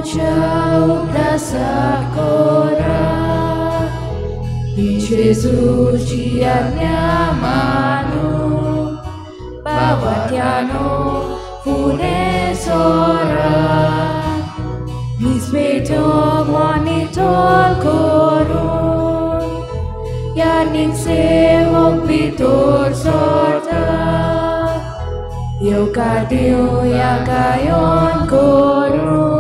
तुझ्या उगडासाक कोरा जेजूची आज्ञा मानू बाबात्यानो फुडें सोरा निस्पेटो मॉनिटोल करून यानीक सेवक भितर सरता येवकार दिवया गायोन करून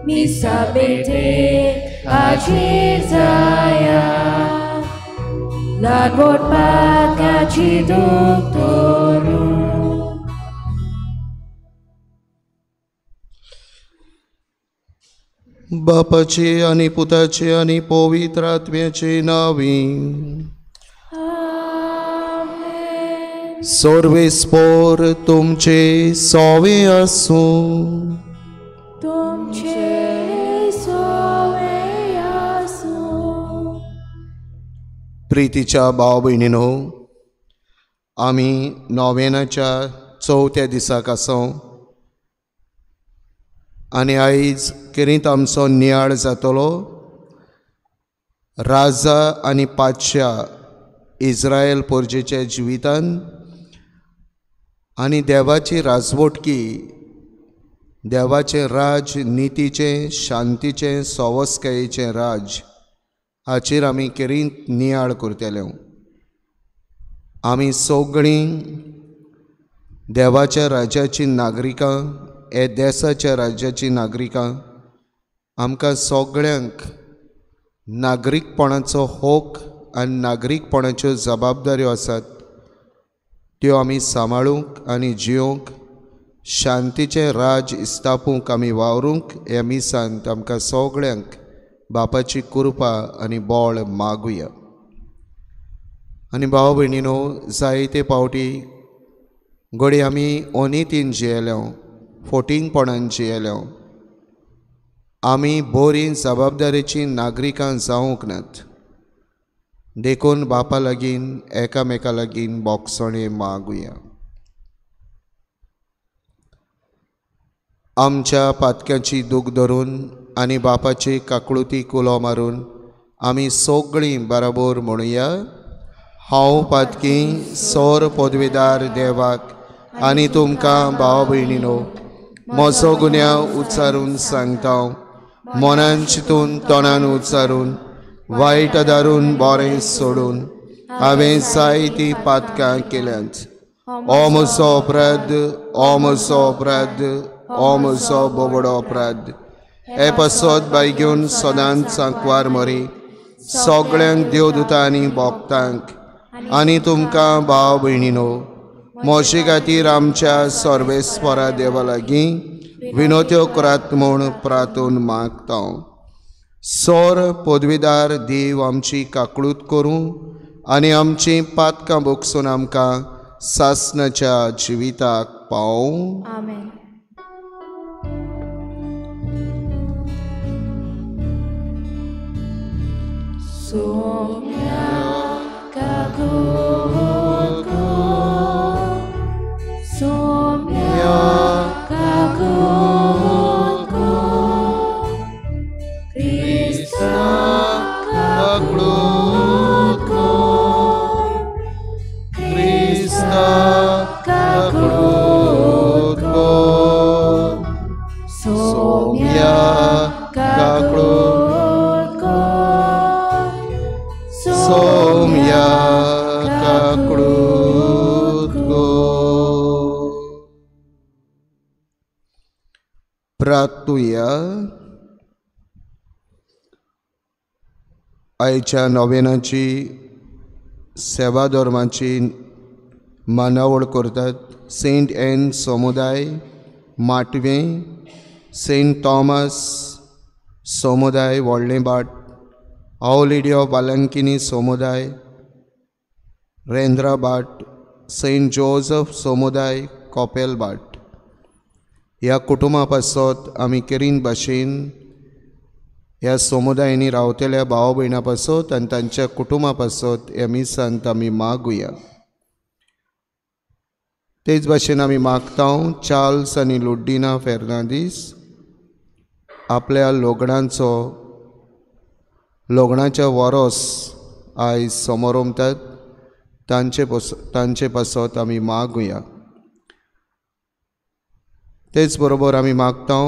मिसा बेठेक हाजीर जाया ल्हान व्हड पातकाची दूख धरून. बापाचे आनी पुताचे आनी पवित्र आत्म्याचे नांवी. सर्वेस्पोर तुमचे सोवे आसूं. तुमचे सोवे आसूं. प्रितीच्या भाव भयणीनो, आमी नोवेनाच्या चवथ्या दिसाक आसा आनी आयज केरींत आमचो नियाळ जातलो राजा आनी पातशा इस्रायल पोरजेच्या जिवितान आनी देवाची राजवटकी, देवाचें राज, नितीचें, शांतीचें, सवस्कायेचें राज हाचेर आमी केरींत नियाळ करतले. आमी सगळीं देवाच्या राज्याची नागरिकां, हे देसाच्या राज्याची नागरिकां. आमकां सगळ्यांक नागरीकपणाचो हक आनी नागरीकपणाच्यो जबाबदाऱ्यो आसात, त्यो आमी सांबाळूंक आनी जियोंक, शांतीचें राज स्थापूंक आमी वावरूंक ह्या मिसांत आमकां सगळ्यांक बापाची कृपा आनी बळ मागुया. आनी भाव भयणीनो, जायते पावटी घडये आमी अनितीन जियेल्या, फोटिंगपणान जियेल्या, आमी बरीं जबाबदारेचीं नागरिकां जावंक नात. देखून बापा लागीं, एकामेका लागीं बोगसणें मागुया. आमच्या पातक्याची दूख धरून आनी बापाची काकळुती कुलो मारून आमी सगळीं बराबर म्हणुया, हांव पातकी सौर पदवेदार देवाक आनी तुमकां भाव भयणीनो म्हजो गुन्यांव उच्चारून सांगता, मनान चिंतून तोंडान उच्चारून वायट दारून बरें सोडून हांवें जायतीं पातकां केल्यांत. ओ म्हजो अपराध, ओ म्हजो अपराध, ओ म्हजो बोबडो अपराध. हे पासत बाय घेवन सदांच सांकवार मरी सगळ्यांक देवदुतां आनी भक्तांक आनी तुमकां भाव भयणीनो म्हजे खातीर आमच्या सर्वेस्परा देवा लागीं विनोत्यो करात म्हूण प्रार्थून मागता. सोर पदवीदार देव आमची काकळूत करूं आनी आमची पातकां भोगसून आमकां सासणाच्या जिविताक पावूं. आमेन. सोम्या काकूत को, सोम्या काकूत को, क्रिस्ता काकूत को, क्रिस्ता काकूत को, सोम्या काकूत को, सोम्या काकूत को. प्रार्थुया. आयच्या नोवेनाची सेवा धर्माची मानावळ करतात सेंट एन समुदाय माटवें, सेंट थॉमस समुदाय व्हडलें भाट, our lady of Valankanni समुदाय रेंद्राभाट, सेंट जोजफ समुदाय कोपेलभाट. ह्या कुटुंबा पासत आमी केरीन भाशेन ह्या समुदायांनी रावतल्या भाव भयणां पासत आनी तांच्या कुटुंबा पासत ह्या मिसांत आमी मागुया. तेच भाशेन आमी मागता चार्ल्स आनी लुड्डिना फेर्नांदीस, आपल्या लोगणाचें वरोस आयज समोरमतात तांचे पासत आमी मागुया. तेच बरोबर आमी मागता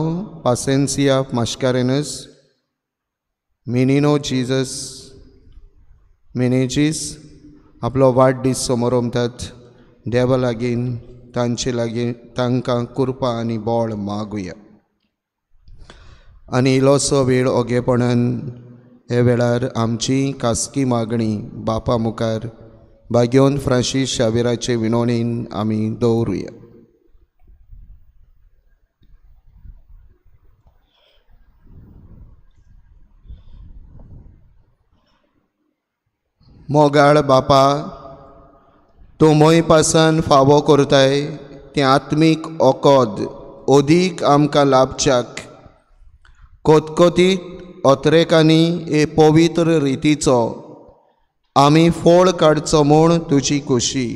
पासेन्सिया मास्कारेनस, मिनिनो जीजस मिनेजीस आपलो वाडदीस समोरमतात. देवा लागीं तांचे लागीं तांकां कृपा आनी बळ मागुया. आनी इल्लोसो वेळ ओगेपणान हे वेळार आमची खासगी मागणी बापा मुखार भाग्योन फ्रांसीस शावेराचे विनवणीन आमी दवरुया. मोगाळ बापा, तूं मोय पासान फावो करताय तें आत्मीक ओकोद अदीक आमकां लाभच्याक कोतकोतीत अत्रेकांनी हे पवित्र रितीचो आमी फोळ काडचो म्हूण तुजी खोशी.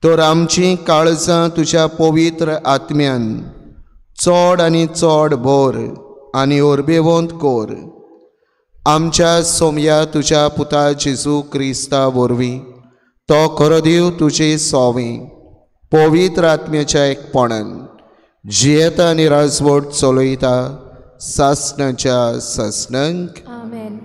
तर आमची काळजां तुज्या पवित्र आत्म्यान चड आनी चड भर आनी ओरबेवंत कोर. आमच्या सोमया तुज्या पुता जेजू क्रिस्ता वरवीं तो खरो देव तुजे सोवी पवित्र आत्म्याच्या एकपणान जियेता आनी राजवट चलयता सासणाच्या सासणांक. आमेन.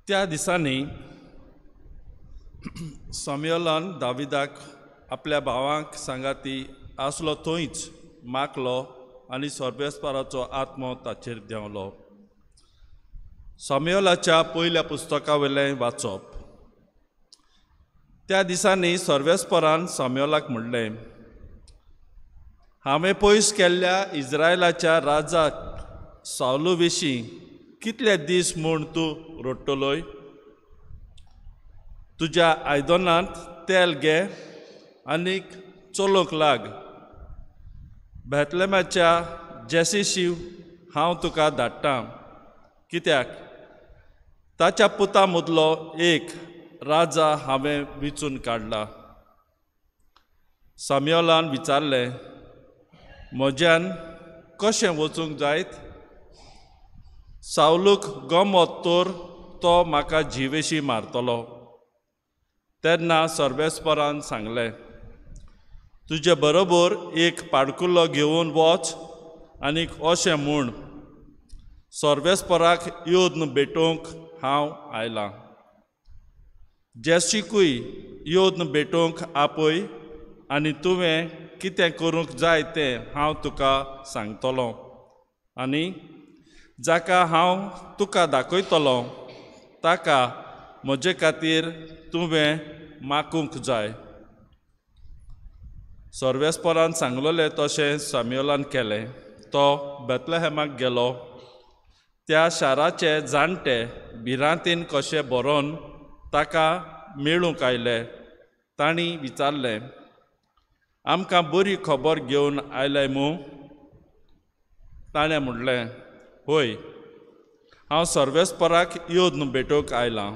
त्या दिसांनी सामुएलान दाविदाक आपल्या भावांक सांगाती आसलो थंयच मागलो आनी सर्वेस्पराचो आत्मो ताचेर देंवलो. सामुएलाच्या पयल्या पुस्तका वयलें वाचप. त्या दिसांनी सर्वेस्परान सामुएलाक म्हणलें, हांवें पयस केल्ल्या इस्रायलाच्या राजाक सावलू विशीं कितले दीस म्हूण तूं रडटलोय? तुज्या आयदनांत तेल घे आनी चलोवंक लाग. बेथलेमाच्या जेसीशी हांव तुका धाडटा, कित्याक ताच्या पुता मदलो एक राजा हांवें विचून काडला. सामुएलान विचारलें, म्हज्यान कशें वचूंक जायत? सावलूक गमत तर तो म्हाका जिवेशी मारतलो. तेन्ना सर्वेस्परान सांगलें, तुजे बरोबर एक पाडकुलो घेवन वच आनीक अशें म्हूण, सर्वेस्पराक येवन भेटोवंक हांव आयलां. जेसीकूय येवन भेटोवंक आपय आनी तुवें कितें करूंक जाय तें हांव तुका सांगतलो आनी जाका हांव तुका दाखयतलो ताका म्हजे खातीर तुवें मागूंक जाय. सर्वेस्परान सांगलेलें तशें सामुएलान केलें. तो बेथलेहेमाक गेलो. त्या शाराचे जाणटे भिरांतीन कशें भरोन ताका मेळूंक आयले. तांणी विचारलें, आमकां बरी खबर घेवन आयलाय मूं? ताणें म्हणलें, हय, हांव सर्वेस्पराक येवन भेटोवंक आयलां.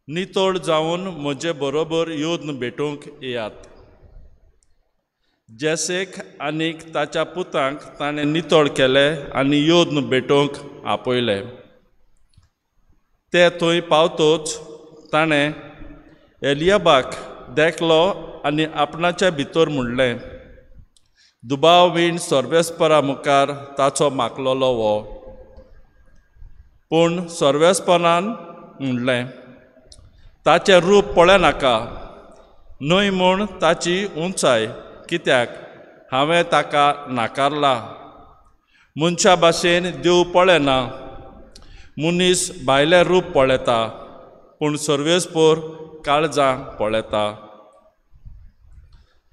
नितळ जावन म्हजे बरोबर येवन भेटोवंक येयात. जेसेक आनीक ताच्या पुतांक ताणें नितळ केले आनी येवन भेटोवंक आपयले. ते थंय पावतच ताणें एलियाबाक देखलो आनी आपणाच्या भितर म्हणलें, दुबाव वीण सर्वेस्परा मुखार ताचो मागलोलो हो. पूण सर्वेस्परान म्हणलें, ताचें रूप पळयनाका, न्हय म्हूण ताची उंचाय, कित्याक हांवें ताका नाकारला. मनशा भाशेन देव पळयना, मनीस भायलें रूप पळयता, पूण सर्वेस्पर काळजां पळयता.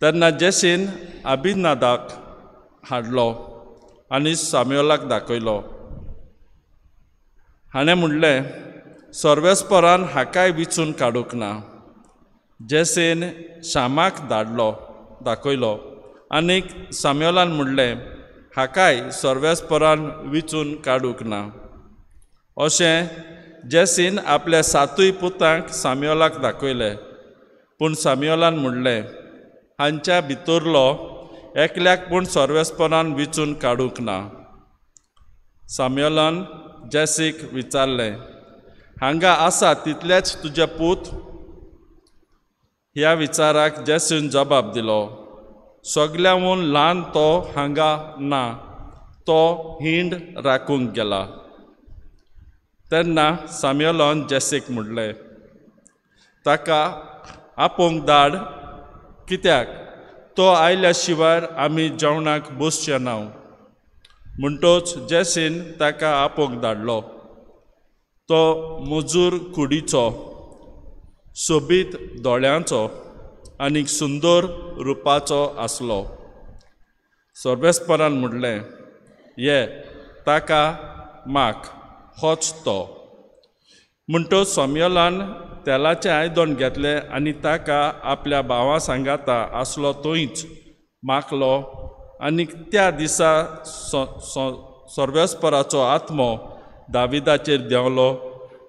तेन्ना जेसीन अभिनादाक हाडलो आनी सामुएलाक दाखयलो. हाणें म्हणलें, सर्वेस्परान हाकाय विचून काडूंक ना. जेसीन शामाक धाडलो दाखयलो आनीक साम्योलान म्हणलें, हाकाय सर्वेस्परान विचून काडूंक ना. अशें जेसीन आपल्या सातूय पुतांक साम्योलाक दाखयले. पूण साम्योलान म्हणलें, हांच्या भितरलो एकल्याक पूण सर्वेस्परान विचून काडूंक ना. साम्योलान जेसीक विचारलें, हांगा आसा तितलेच तुजे पूत? ह्या विचाराक जेसीन जबाब दिलो, सगळ्यांहून ल्हान तो हांगा ना, तो हिंड राखूंक गेला. तेन्ना साम्योलान जेसीक म्हणलें, ताका आपोवंक धाड, कित्याक तो आयल्या शिवाय आमी जेवणाक बसचे ना. म्हणटोच जेसीन ताका आपोवंक धाडलो. तो मजूर कुडीचो, सोबीत दोळ्यांचो आनी सुंदर रुपाचो आसलो. सर्वेस्परान म्हणलें, ये ताका माग, होच तो. म्हणटोच साम्योलान तेलाचें आयदन घेतलें आनी ताका आपल्या भावा सांगाता आसलो थंयच मागलो. आनी त्या दिसा सर्वेस्पराचो आत्मो दाविदाचेर देंवलो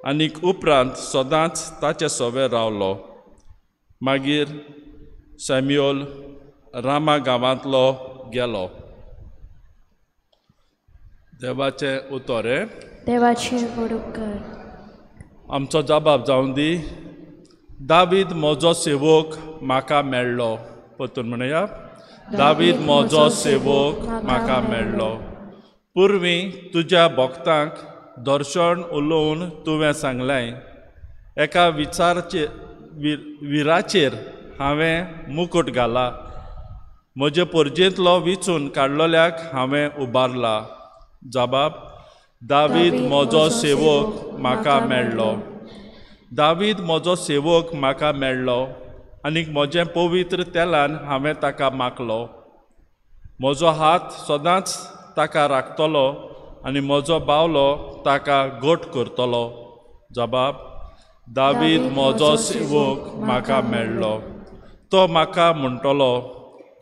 आनी उपरांत सदांच ताचे सवे रावलो. मागीर सॅम्युअल रामा गांवांतलो गेलो. देवाचें उतर हें. देवाचेर व्हड उपकार. आमचो जबाब जावन दी. दावीद म्हजो सेवक म्हाका मेळ्ळो. परतून म्हणया, दावीद म्हजो सेवक म्हाका मेळ्ळो. पुर्वी तुज्या भक्तांक दर्शन उलोवन तुवें सांगलें, एका विचारचेर विराचेर हांवें मुकूट घाला, म्हजे परजेंतलो विचून काडलोल्याक हांवें उबारला. जबाब, दावीद म्हजो सेवक म्हाका मेळ्ळो. दावीद म्हजो सेवक म्हाका मेळ्ळो आनी म्हजें पवित्र तेलान हांवें ताका मागलो. म्हजो हात सदांच ताका राखतलो आनी म्हजो बावलो ताका गोट करतलो. जबाब, दावीद म्हजो सेवक म्हाका मेळ्ळो. तो म्हाका म्हणटलो,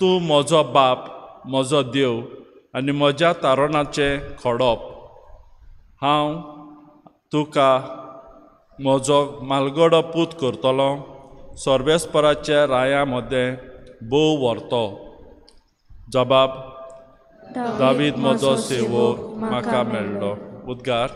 तूं म्हजो बाप, म्हजो देव आनी म्हज्या तारणाचें खडप. हांव तुका म्हजो मालगडो पूत करतलो, सर्वेस्पराच्या राया मदें भोव व्हरतो. जबाब, दावीद म्हजो सेवक म्हाका मेळ्ळो. उद्गार.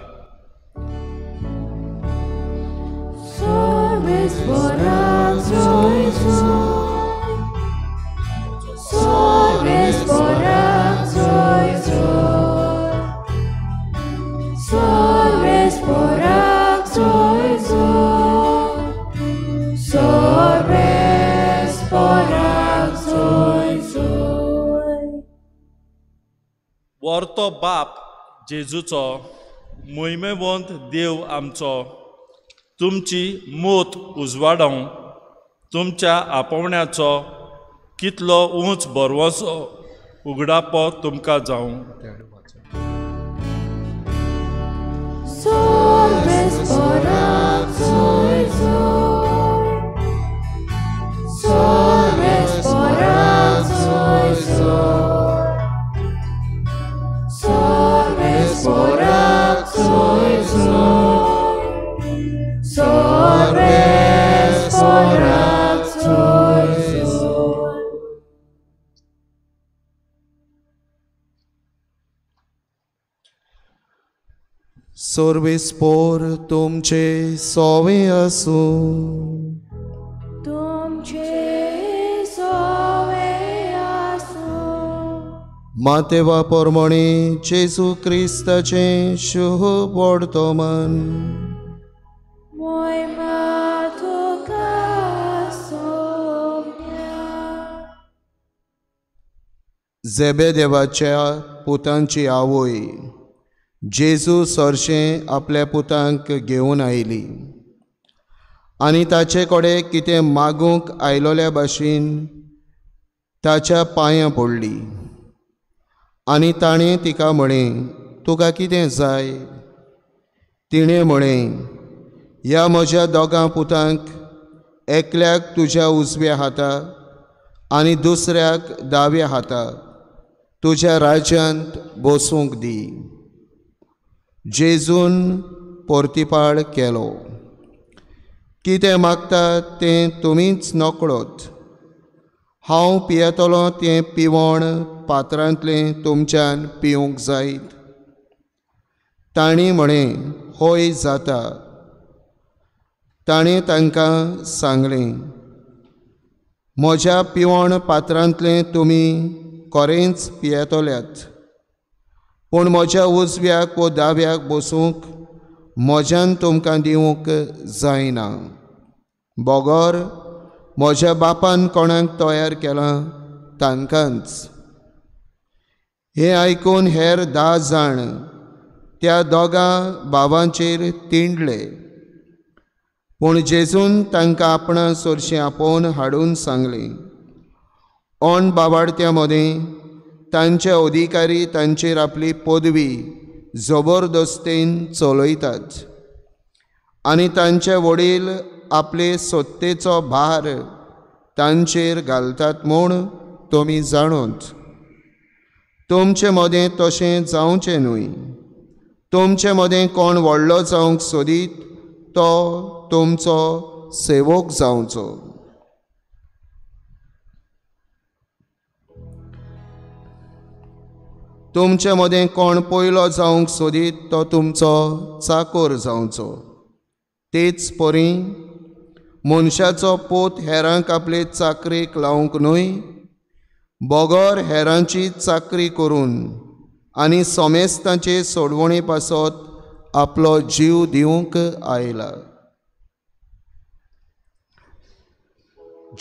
वरतो बाप जेजूचो, मोहिमेवंत देव आमचो, तुमची मोत उजवाडोवं, तुमच्या आपोवण्याचो कितलो उंच भरवंसो उगडापो तुमकां जावं. सर्वेस्पोर तुमचे सोवे आसूं. तुमचे सोवे आसूं. मातेवा परमणे जेजू क्रिस्ताचें शुभ वर्तमान. मोहिमा तुका सोम्या. जेबेदेवाच्या पुतांची आवय जेजू सरशें आपल्या पुतांक घेवन आयली आनी ताचे कडेन कितें मागूंक आयलोल्या भाशेन ताच्या पांयां पडली आनी ताणें तिका म्हळें, तुका कितें जाय? तिणें म्हळें, ह्या म्हज्या दोगां पुतांक एकल्याक तुज्या उजव्या हाता आनी दुसऱ्याक दाव्या हाताक तुज्या राज्यांत बसूंक दी. जेजून पोर्तिपाळ केलो, कितें मागता तें तुमीच नकळत. हांव पियेतलो तें पिवण पात्रांतलें तुमच्यान पिवंक जायत? तांणी म्हळें, हय जाता. ताणें तांकां सांगलें, म्हज्या पिवण पात्रांतलें तुमी खरेंच पियेतल्यात, पूण म्हज्या उजव्याक वो दाव्याक बसूंक म्हज्यान तुमकां दिवंक जायना, बगर म्हज्या बापान कोणाक तयार केलां तांकांच. हें आयकून हेर 10 जाण त्या दोगां भावांचेर तिंडले. पूण जेजून तांकां आपणा सरशीं आपोवन हाडून सांगलें, ओंड बावाडत्या मदें तांचे अधिकारी तांचेर आपली पदवी जबरदस्तेन चलयतात आनी तांचे वडील आपले सत्तेचो भार तांचेर घालतात म्हूण तुमी जाणूत. तुमचे मदें तशें जावचें न्हय. तुमचे मदें कोण व्हडलो जावंक सोदीत तो तुमचो सेवक जावचो. तुमचे मदें कोण पयलो जावंक सोदीत तो तुमचो चाकोर जावचो. तेच परी मनशाचो पोत हेरांक आपले चाकरेक लावंक न्हय, बगर हेरांची चाकरी करून आनी समेस्तांचे सोडवणे पासत आपलो जीव दिवंक आयला.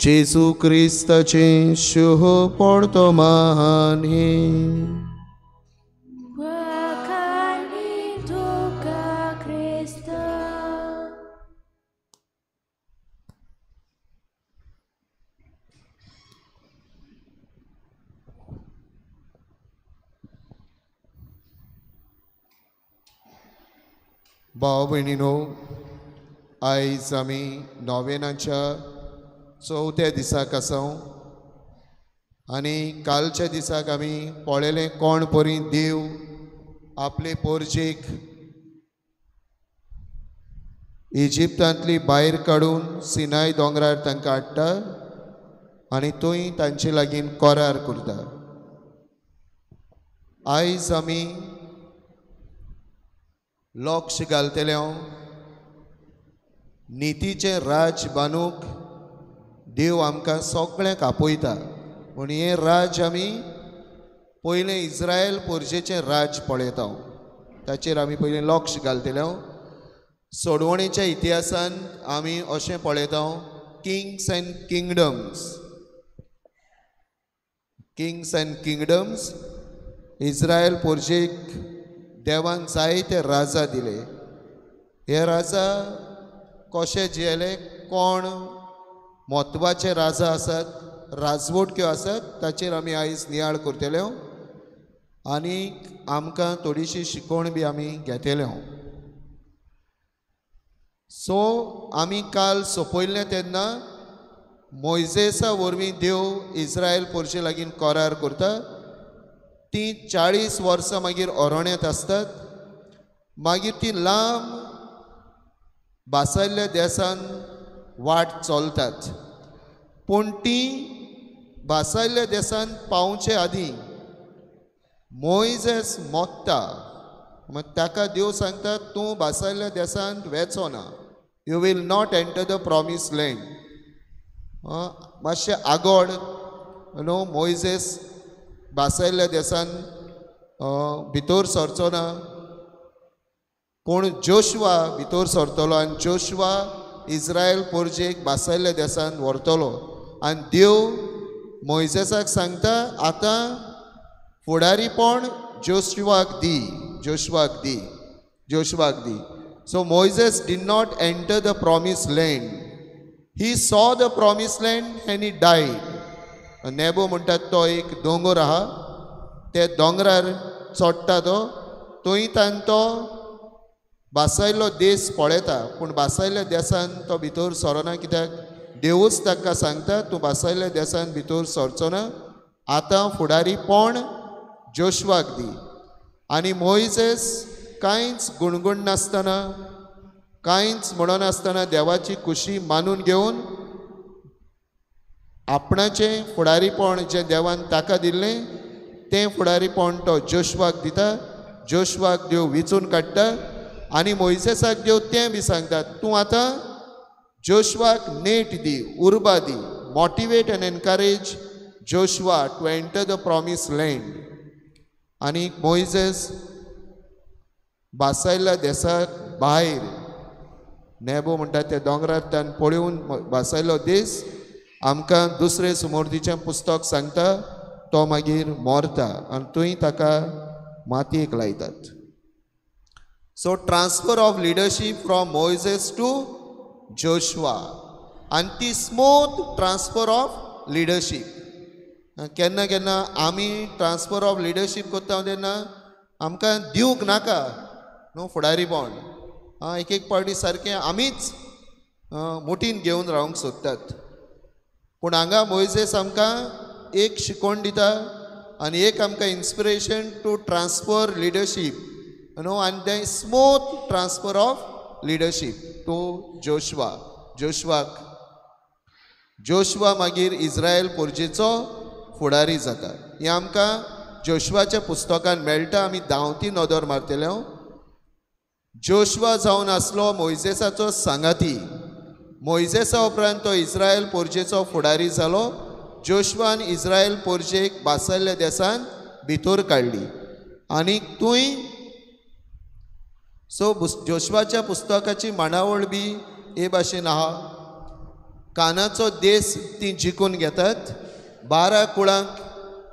जेजू क्रिस्ताचें शुभ पडतमान हें. भाव भयणीनो, आयज आमी नोवेनाच्या चवथ्या दिसाक आसा आनी कालच्या दिसाक आमी पळयलें कोण परी देव आपले पोरजेक इजिप्तांतली भायर काडून सिनाय दोंगरार तांकां हाडटा आनी थंय तांचे लागीं करार करता. आयज आमी लक्ष घालतले हांव नितीचें राज बांदूंक देव आमकां सगळ्यांक आपयता. पूण हें राज आमी पयलें इस्रायल पोरजेचें राज पळयता, ताचेर आमी पयलें लक्ष घालतले. सोडवणेच्या इतिहासान आमी अशें पळयता, kings and kingdoms, kings and kingdoms. Israel पोरजेक देवान जायते राजा दिले. हे राजा कशे जियेले, कोण म्हत्वाचे राजा आसात, राजवटक्यो आसात, ताचेर आमी आयज नियाळ करतले आनी आमकां थोडीशी शिकवण बी आमी घेतले. सो आमी काल सोंपयल्लें तेन्ना मोयजेसा वरवीं देव इस्रायल पोरजे लागीं करार करता. ती 40 वर्सां मागीर अरण्यांत आसतात, मागीर ती लांब बासायल्ल्या देसान वाट चलतात. पूण ती बासायल्ल्या देसान पावचे आदीं मोयजेस मोत्ता. मागीर ताका देव सांगता, तूं बासायल्ल्या देसान वेचो ना, you will not enter the promise land. मातशें आगोड न्हू मोयजेस बासायल्ल्या देसान भितर सरचो ना, पूण जोशुआ भितर सरतलो आनी जोशुआ इस्रायल पोरजेक बासायल्ल्या देसान व्हरतलो. आनी देव मोयजेसाक सांगता, आतां फुडारीपण जोशुआक दी, जोशुआक दी, जोशुआक दी. So Moses did not enter the promise land. He saw the promise land and he died. Nebo म्हणटात तो एक दोंगर आहा, ते दोंगरार चडटा तो, थंय तान तो बासायल्लो देश पळयता, पूण बासायल्ल्या देसान तो भितर सरना, कित्याक देवूच ताका सांगता तूं बासायल्ल्या देसान भितर सरचो ना, आतां फुडारीपण जोशवाक दी. आनी मोयजेस कांयच गुणगुण नासतना, कांयच म्हणनासतना देवाची खुशी मानून घेवन आपणाचें फुडारीपण जें देवान ताका दिल्लें तें फुडारीपण तो जोशवाक दिता. जोशवाक देव विचून काडटा आनी मोयजेसाक देव तें बी सांगता तूं आतां जोशवाक नेट दी, उर्बा दी, motivate and encourage Joshua to enter the promise land. आनी मोयजेस बासायल्ल्या देसाक भायर नेबो म्हणटा त्या दोंगरांतल्यान पळोवन बासायल्लो देस आमकां दुसरे सुमोर्दीचें पुस्तक सांगता तो मागीर मरता आनी थंय ताका मातयेक लायतात. So transfer of leadership from Moses to Joshua आनी ती स्मूथ ट्रान्सफर ऑफ लिडरशीप. केन्ना केन्ना आमी ट्रान्सफर ऑफ लिडरशीप करता तेन्ना आमकां दिवंक नाका न्हू फुडारीपण, एक एक पावटी सारकें आमीच मुठीन घेवन रावंक सोदतात. पूण हांगा मोयजेस आमकां एक शिकवण दिता आनी एक आमकां इन्स्पिरेशन टू ट्रान्सफर लिडरशीप न्हू, आनी तें smooth transfer of leadership to Joshua. जोशवाक Joshua मागीर इस्रायल पोरजेचो फुडारी जाता. हें आमकां जोशवाच्या पुस्तकान मेळटा. आमी धांवती नदर मारतले. जोशवा जावन आसलो मोयजेसाचो सांगाती. मोयजेसा उपरांत तो इस्रायल पोरजेचो फुडारी जालो. जोशवान इस्रायल पोरजेक बासायल्ल्या देसान भितर काडली आनी थंय सो जोशवाच्या पुस्तकाची मांडावळ बी हे भाशेन आहा. कानाचो देस ती जिखून घेतात, 12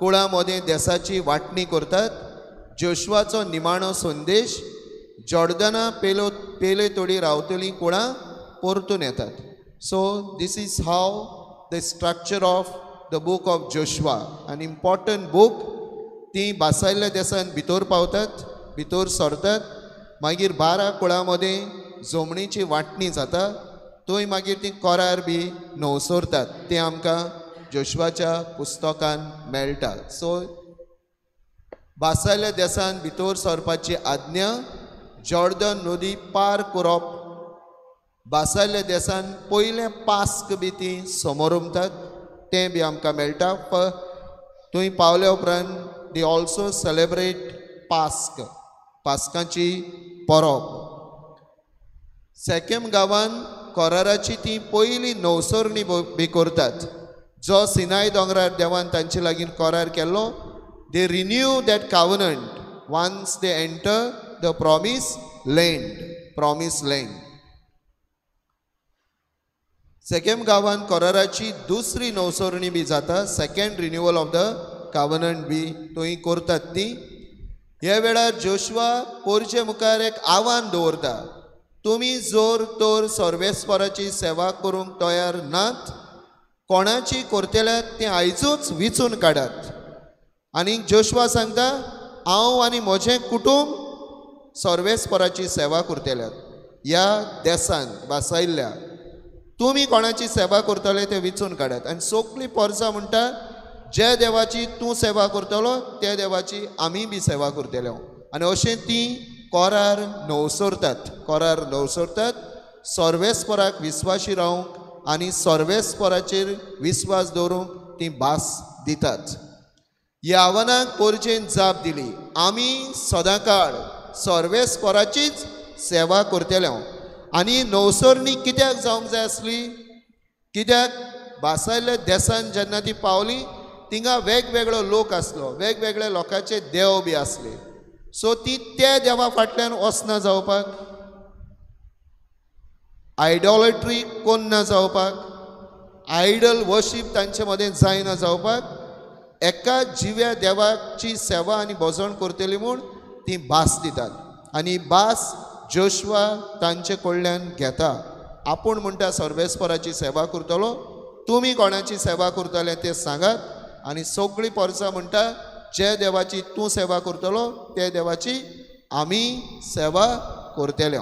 कुळां मदें देसाची वांटणी करतात. जोशवाचो निमाणो संदेश जॉर्दना पेले तोडी रावतलीं कुळां परतून येतात. So this is how the structure of the book of Joshua, an important book. ती बासायल्ल्या देसान भितर पावतात, भितर सरतात. मागीर 12 कुळां मदें जमणीची वांटणी जाता, थंय मागीर ती कोरार बी नवसरतात. तें आमकां जोशवाच्या पुस्तकान मेळटा. सो बासायल्ल्या देसान भितर सरपाची आज्ञा, जॉर्डन नदी पार करप, बासायल्ल्या देसान पयलें पास्क बी ती समोरमतात तें बी आमकां मेळटा. थंय पावल्या उपरांत they also celebrate पास्क, पास्काची परब. सेकेम गांवान कोराराची ती पयली नवसरणी बी करतात. जो सिनाय दोंगरार देवान तांचे लागीं कोरार केल्लो, they renew that covenant once they enter the promise land. Promise land. Shechem गांवान कोराराची दुसरी नवसरणी बी जाता, second renewal of the covenant बी थंय करतात ती. ह्या वेळार जोशवा पोरचे मुखार एक आव्हान दवरता, तुमी जर तर सर्वेस्पराची सेवा करूंक तयार नात, कोणाची करतल्यात तें आयजूच विचून काडात. आनी जोशवा सांगता हांव आनी म्हजें कुटूंब सर्वेस्पराची सेवा करतल्यात ह्या देसान बासायल्ल्या, तुमी कोणाची सेवा करतले तें विचून काडात. आनी सगळीं पोरसां म्हणटा ज्या देवाची तूं सेवा करतलो त्या देवाची आमी बी सेवा करतले. आनी अशें ती कोरार नवसरतात, कोरार नवसरतात सर्वेस्पराक विस्वाशी रावंक आनी सर्वेस्पराचेर विस्वास दवरूंक ती भास दितात. ह्या आव्हानाक पोरजेन जाप दिली, आमी सदांकाळ सर्वेस्पराचीच सेवा करतले. आनी नवसरणी कित्याक जावंक जाय आसली, कित्याक बासायल्ल्या देसान जेन्ना ती पावली थिंगा वेगवेगळो लोक आसलो, वेगवेगळे लोकांचे देव बी आसले. सो ती त्या देवा फाटल्यान वचना जावपाक, आयडॉलेट्री कोन्ना जावपाक, आयडल वर्शीप तांचे मदें जायना जावपाक, एका जिव्या देवाची सेवा आनी भजण करतली म्हूण ती भास दितात. आनी भास जोशवा तांचे कडल्यान घेता. आपूण म्हणटा सर्वेस्पराची सेवा करतलो, तुमी कोणाची सेवा करतले तें सांगात. आनी सगळीं पोरसां म्हणटा ज्या देवाची तूं सेवा करतलो त्या देवाची आमी सेवा करतले.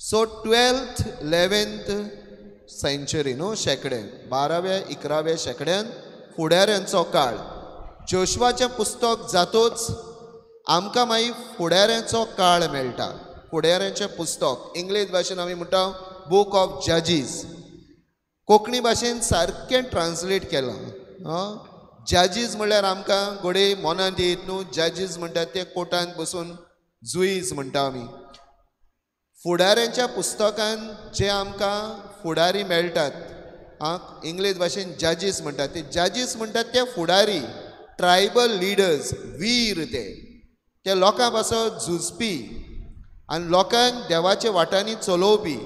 सो 12th 11th सेंचुरी न्हू शेंकडे, 12व्या 11व्या शेंकड्यान फुडाऱ्यांचो काळ. जोशवाचें पुस्तक जातोच आमकां मागीर फुडाऱ्यांचो काळ मेळटा. फुडाऱ्यांचें पुस्तक इंग्लीश भाशेन आमी म्हणटा बूक ऑफ जजीस. कोंकणी भाशेन सारकें ट्रान्सलेट केलां. जजीस म्हणल्यार आमकां घडये मनांत येत न्हू, जजीस म्हणटात ते कोर्टांत बसून जुईज म्हणटा आमी. फुडाऱ्यांच्या पुस्तकान जे आमकां फुडारी मेळटात, इंग्लीश भाशेन जजीस म्हणटात, ते जजीस म्हणटात ते फुडारी, ट्रायबल लिडर्स, वीर, ते ते लोकां पासत झुजपी आनी लोकांक देवाच्या वाटांनी चलोवपी.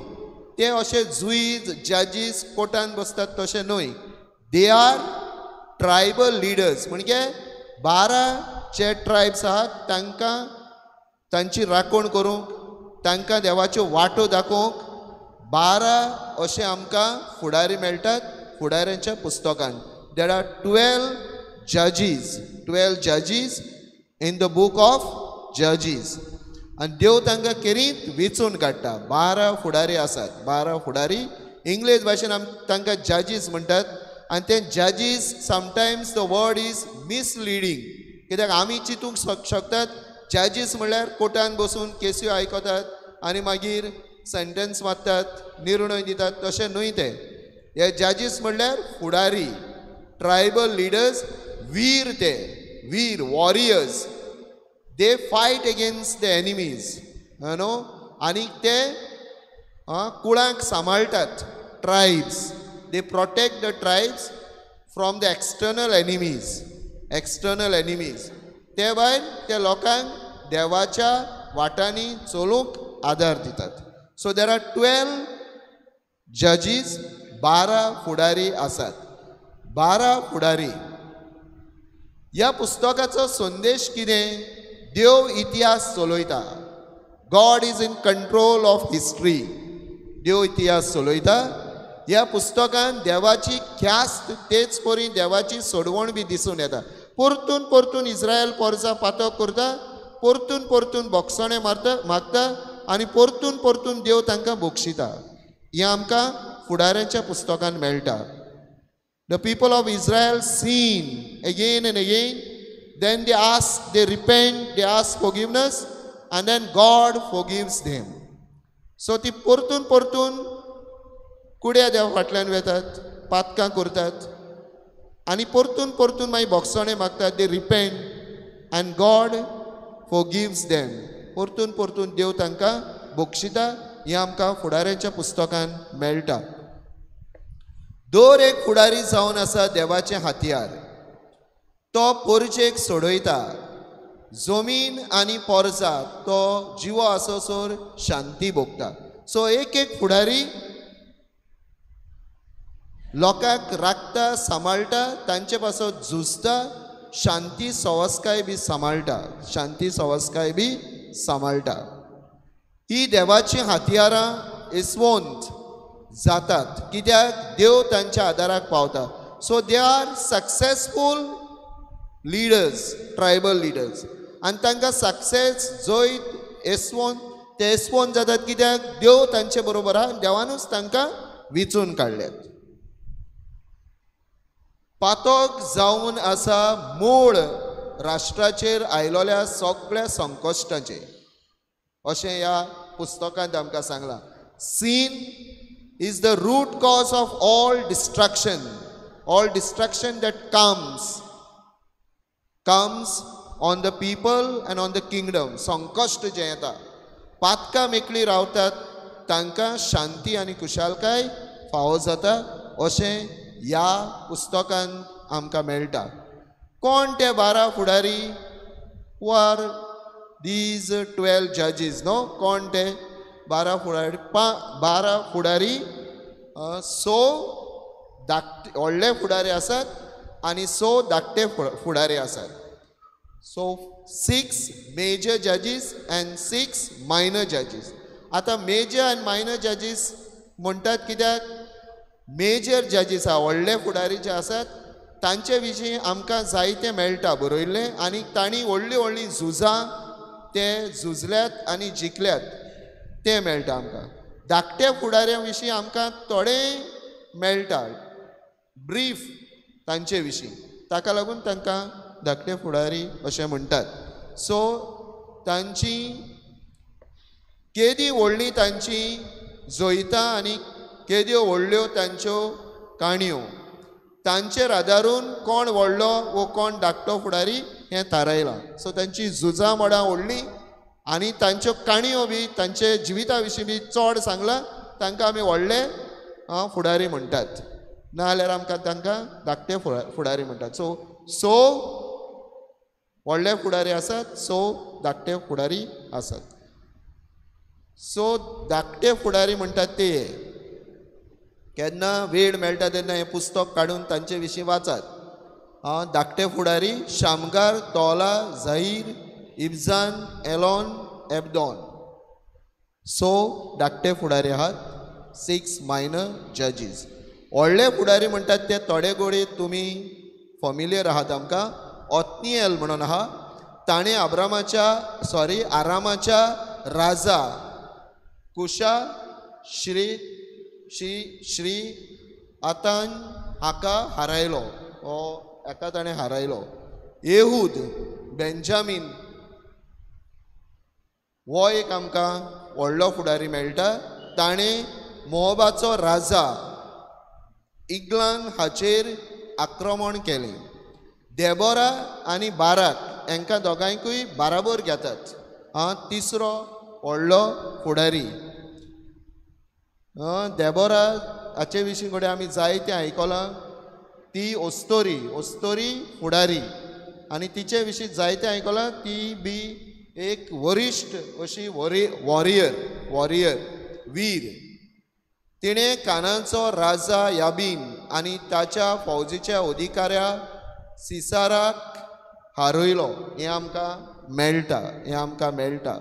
ते अशे जुईज जजीस कोर्टान बसतात तशें न्हय. They are tribal leaders. म्हणजे 12 जे ट्रायब्स आहात तांकां तांची राखण करूंक, तांकां देवाच्यो वाटो दाखोवंक 12 अशे आमकां फुडारी मेळटात फुडाऱ्यांच्या पुस्तकान. There are 12 जजीस, 12 जजीस in the book of जजीस. आनी देव तांकां केरीत वेंचून काडटा. 12 फुडारी आसात, 12 फुडारी. इंग्लीश भाशेन आम तांकां जजीस म्हणटात. आनी ते जजीस sometimes the word is misleading, कित्याक आमी चिंतूंक शकतात जजीस म्हणल्यार कोर्टान बसून केस्यो आयकतात आनी मागीर सेंटेन्स मारतात, निर्णय दितात, तशें न्हय तें. हे जजीस म्हणल्यार फुडारी, ट्रायबल लिडर्स, वीर, ते वीर, warriors. They fight against the enemies न्हू, आनी ते कुळांक सांबाळटात. Tribes, they protect the tribes from the external enemies, external enemies. ते भायर ते लोकांक देवाच्या वाटांनी चलूंक आदार दितात. सो there are 12 जजीस, 12 फुडारी आसात, 12 फुडारी. ह्या पुस्तकाचो संदेश कितें? देव इतिहास चलयता. God is in control of history. देव इतिहास चलयता. ह्या पुस्तकान देवाची ख्यास्त तेच परी देवाची सोडवण बी दिसून येता. परतून परतून इस्रायल पोरजा पातक करता, परतून परतून बोगसणे मारता मागता आनी परतून परतून देव तांकां बक्षिता. हें आमकां फुडाऱ्यांच्या पुस्तकान मेळटा. The people of Israel sin again and again. Then they ask, they repent, they ask forgiveness, and then God forgives them. So ती परतून परतून कुड्या देवा फाटल्यान वेतात, पातकां करतात आनी परतून परतून मागीर बोगसणे मागतात. They repent and God forgives them. परतून परतून देव तांकां बक्षिता. हें आमकां फुडाऱ्यांच्या पुस्तकान मेळटा. दर एक फुडारी जावन आसा देवाचें हातयार. तो पोरजेक सोडयता. जमीन आनी पोरजा तो जिवो आसोसर शांती भोगता. सो एक एक फुडारी लोकांक राखता, सांबाळटा, तांचे पासत झुजता, शांती सवस्काय बी सांबाळटा, शांती सवस्काय बी सांबाळटा. ही देवाचीं हातयारां इसवंत जातात, कित्याक देव तांच्या आदाराक पावता. So they are successful leaders, tribal leaders. आनी तांकां सक्सेस जैत येसवंत, ते येसवंत जातात कित्याक देव तांचे बरोबर आहा, देवानूच तांकां विचून काडल्यात. पातक जावन आसा मूळ राष्ट्राचेर आयलोल्या सगळ्या संकश्टाचें, अशें ह्या पुस्तकांत आमकां सांगलां. Sin is the root cause of all destruction, all destruction that comes on the people and on the kingdom. संकश्ट जें येता, पातकां मेकळी रावतात तांकां शांती आनी खुशालकाय फावो जाता, अशें ह्या पुस्तकांत आमकां मेळटा. कोण ते 12 फुडारी? Who are these 12 जजीस न्हू? कोण ते 12 फुडारी? 12 फुडारी 100 धाकटे व्हडले फुडारी आसात आनी 100 धाकटे फुडारी आसात. सो 6 मेजर जजीस आनी 6 मायनर जजीस. आतां मेजर आनी मायनर जजीस म्हणटात कित्याक मेजर जजीस आहा, व्हडले फुडारी जे आसात तांचे विशीं आमकां जायतें मेळटा बरयल्लें, आनी तांणी व्हडलीं व्हडलीं झुजां ते झुजल्यात आनी जिखल्यात तें मेळटा आमकां. धाकट्या फुडाऱ्यां विशीं आमकां थोडें मेळटा, ब्रीफ तांचे विशीं, ताका लागून तांकां धाकटे फुडारी अशें म्हणटात. सो तांची केदी व्हडली तांची जैतां आनी केद्यो व्हडल्यो तांच्यो काणयो, तांचेर आदारून कोण व्हडलो वो कोण धाकटो फुडारी हें थारायलां. सो तांची झुजां मडां व्हडलीं आनी तांच्यो काणयो बी तांचे जिविता विशीं बी चड सांगलां, तांकां आमी व्हडले फुडारी म्हणटात, ना जाल्यार आमकां तांकां धाकटे फुडारी म्हणटात. सो सो व्हडले फुडारी आसात, सो धाकटे फुडारी आसात. सो धाकटे फुडारी म्हणटात ते केन्ना वेळ मेळटा तेन्ना हें पुस्तक काडून तांचे विशीं वाचात. धाकटे फुडारी Shamgar, Tola, Jair, Ibzan, Elon, Abdon. So धाकटे फुडारी आहात, 6 मायनर जजीस. व्हडले फुडारी म्हणटात ते थोडे गोडे तुमी फॅमिलियर आहात आमकां. ओत्नियल म्हणून आहा, ताणें आरामाच्या राजा कुशा श्री श्री श्री आतान हाका हारायलो, हो हाका ताणें हारायलो. येहूद बेंजामीन हो एक आमकां व्हडलो फुडारी मेळटा, ताणें मोहबाचो राजा इग्लान हाचेर आक्रमण केलें. देबोरा आनी बाराक हांकां दोगांयकूय बाराबर घेतात. तिसरो व्हडलो फुडारी देबोरा हाचे विशीं कडेन आमी जायतें आयकलां. ती ओस्तोरी, ओस्तोरी फुडारी आनी तिचे विशीं जायतें आयकलां. ती बी एक वरिश्ठ अशी वॉरियर, वॉरियर वीर. तिणें कानाचो राजा याबीन आनी ताच्या फौजीच्या अधिकाऱ्या सिसाराक हारयलो, हें आमकां मेळटा, हें आमकां मेळटा.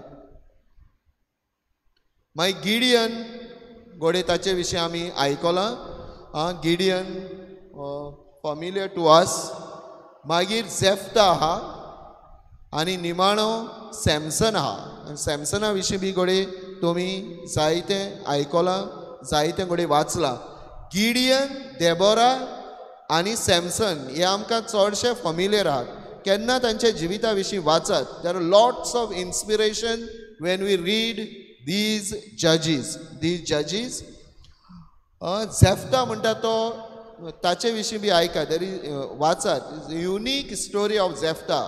मागीर गिडियन घडये ताचे विशीं आमी आयकलां. Gideon familiar to us. मागीर जेफ्ता आहा आनी निमाणो सॅमसन आहा. आनी सॅमसना विशीं बी घडये तुमी जायतें आयकलां, जायतें घडये वाचलां. गिडियन, देबोरा आनी सॅमसन हे आमकां चडशे फॅमिलियर आहात. केन्ना तांच्या जिविता विशीं वाचात. There are lots of inspiration when we read these judges, these judges. Jephthah म्हणटा तो ताचे विशीं बी आयकात, there is वाचात. Unique story of Jephthah.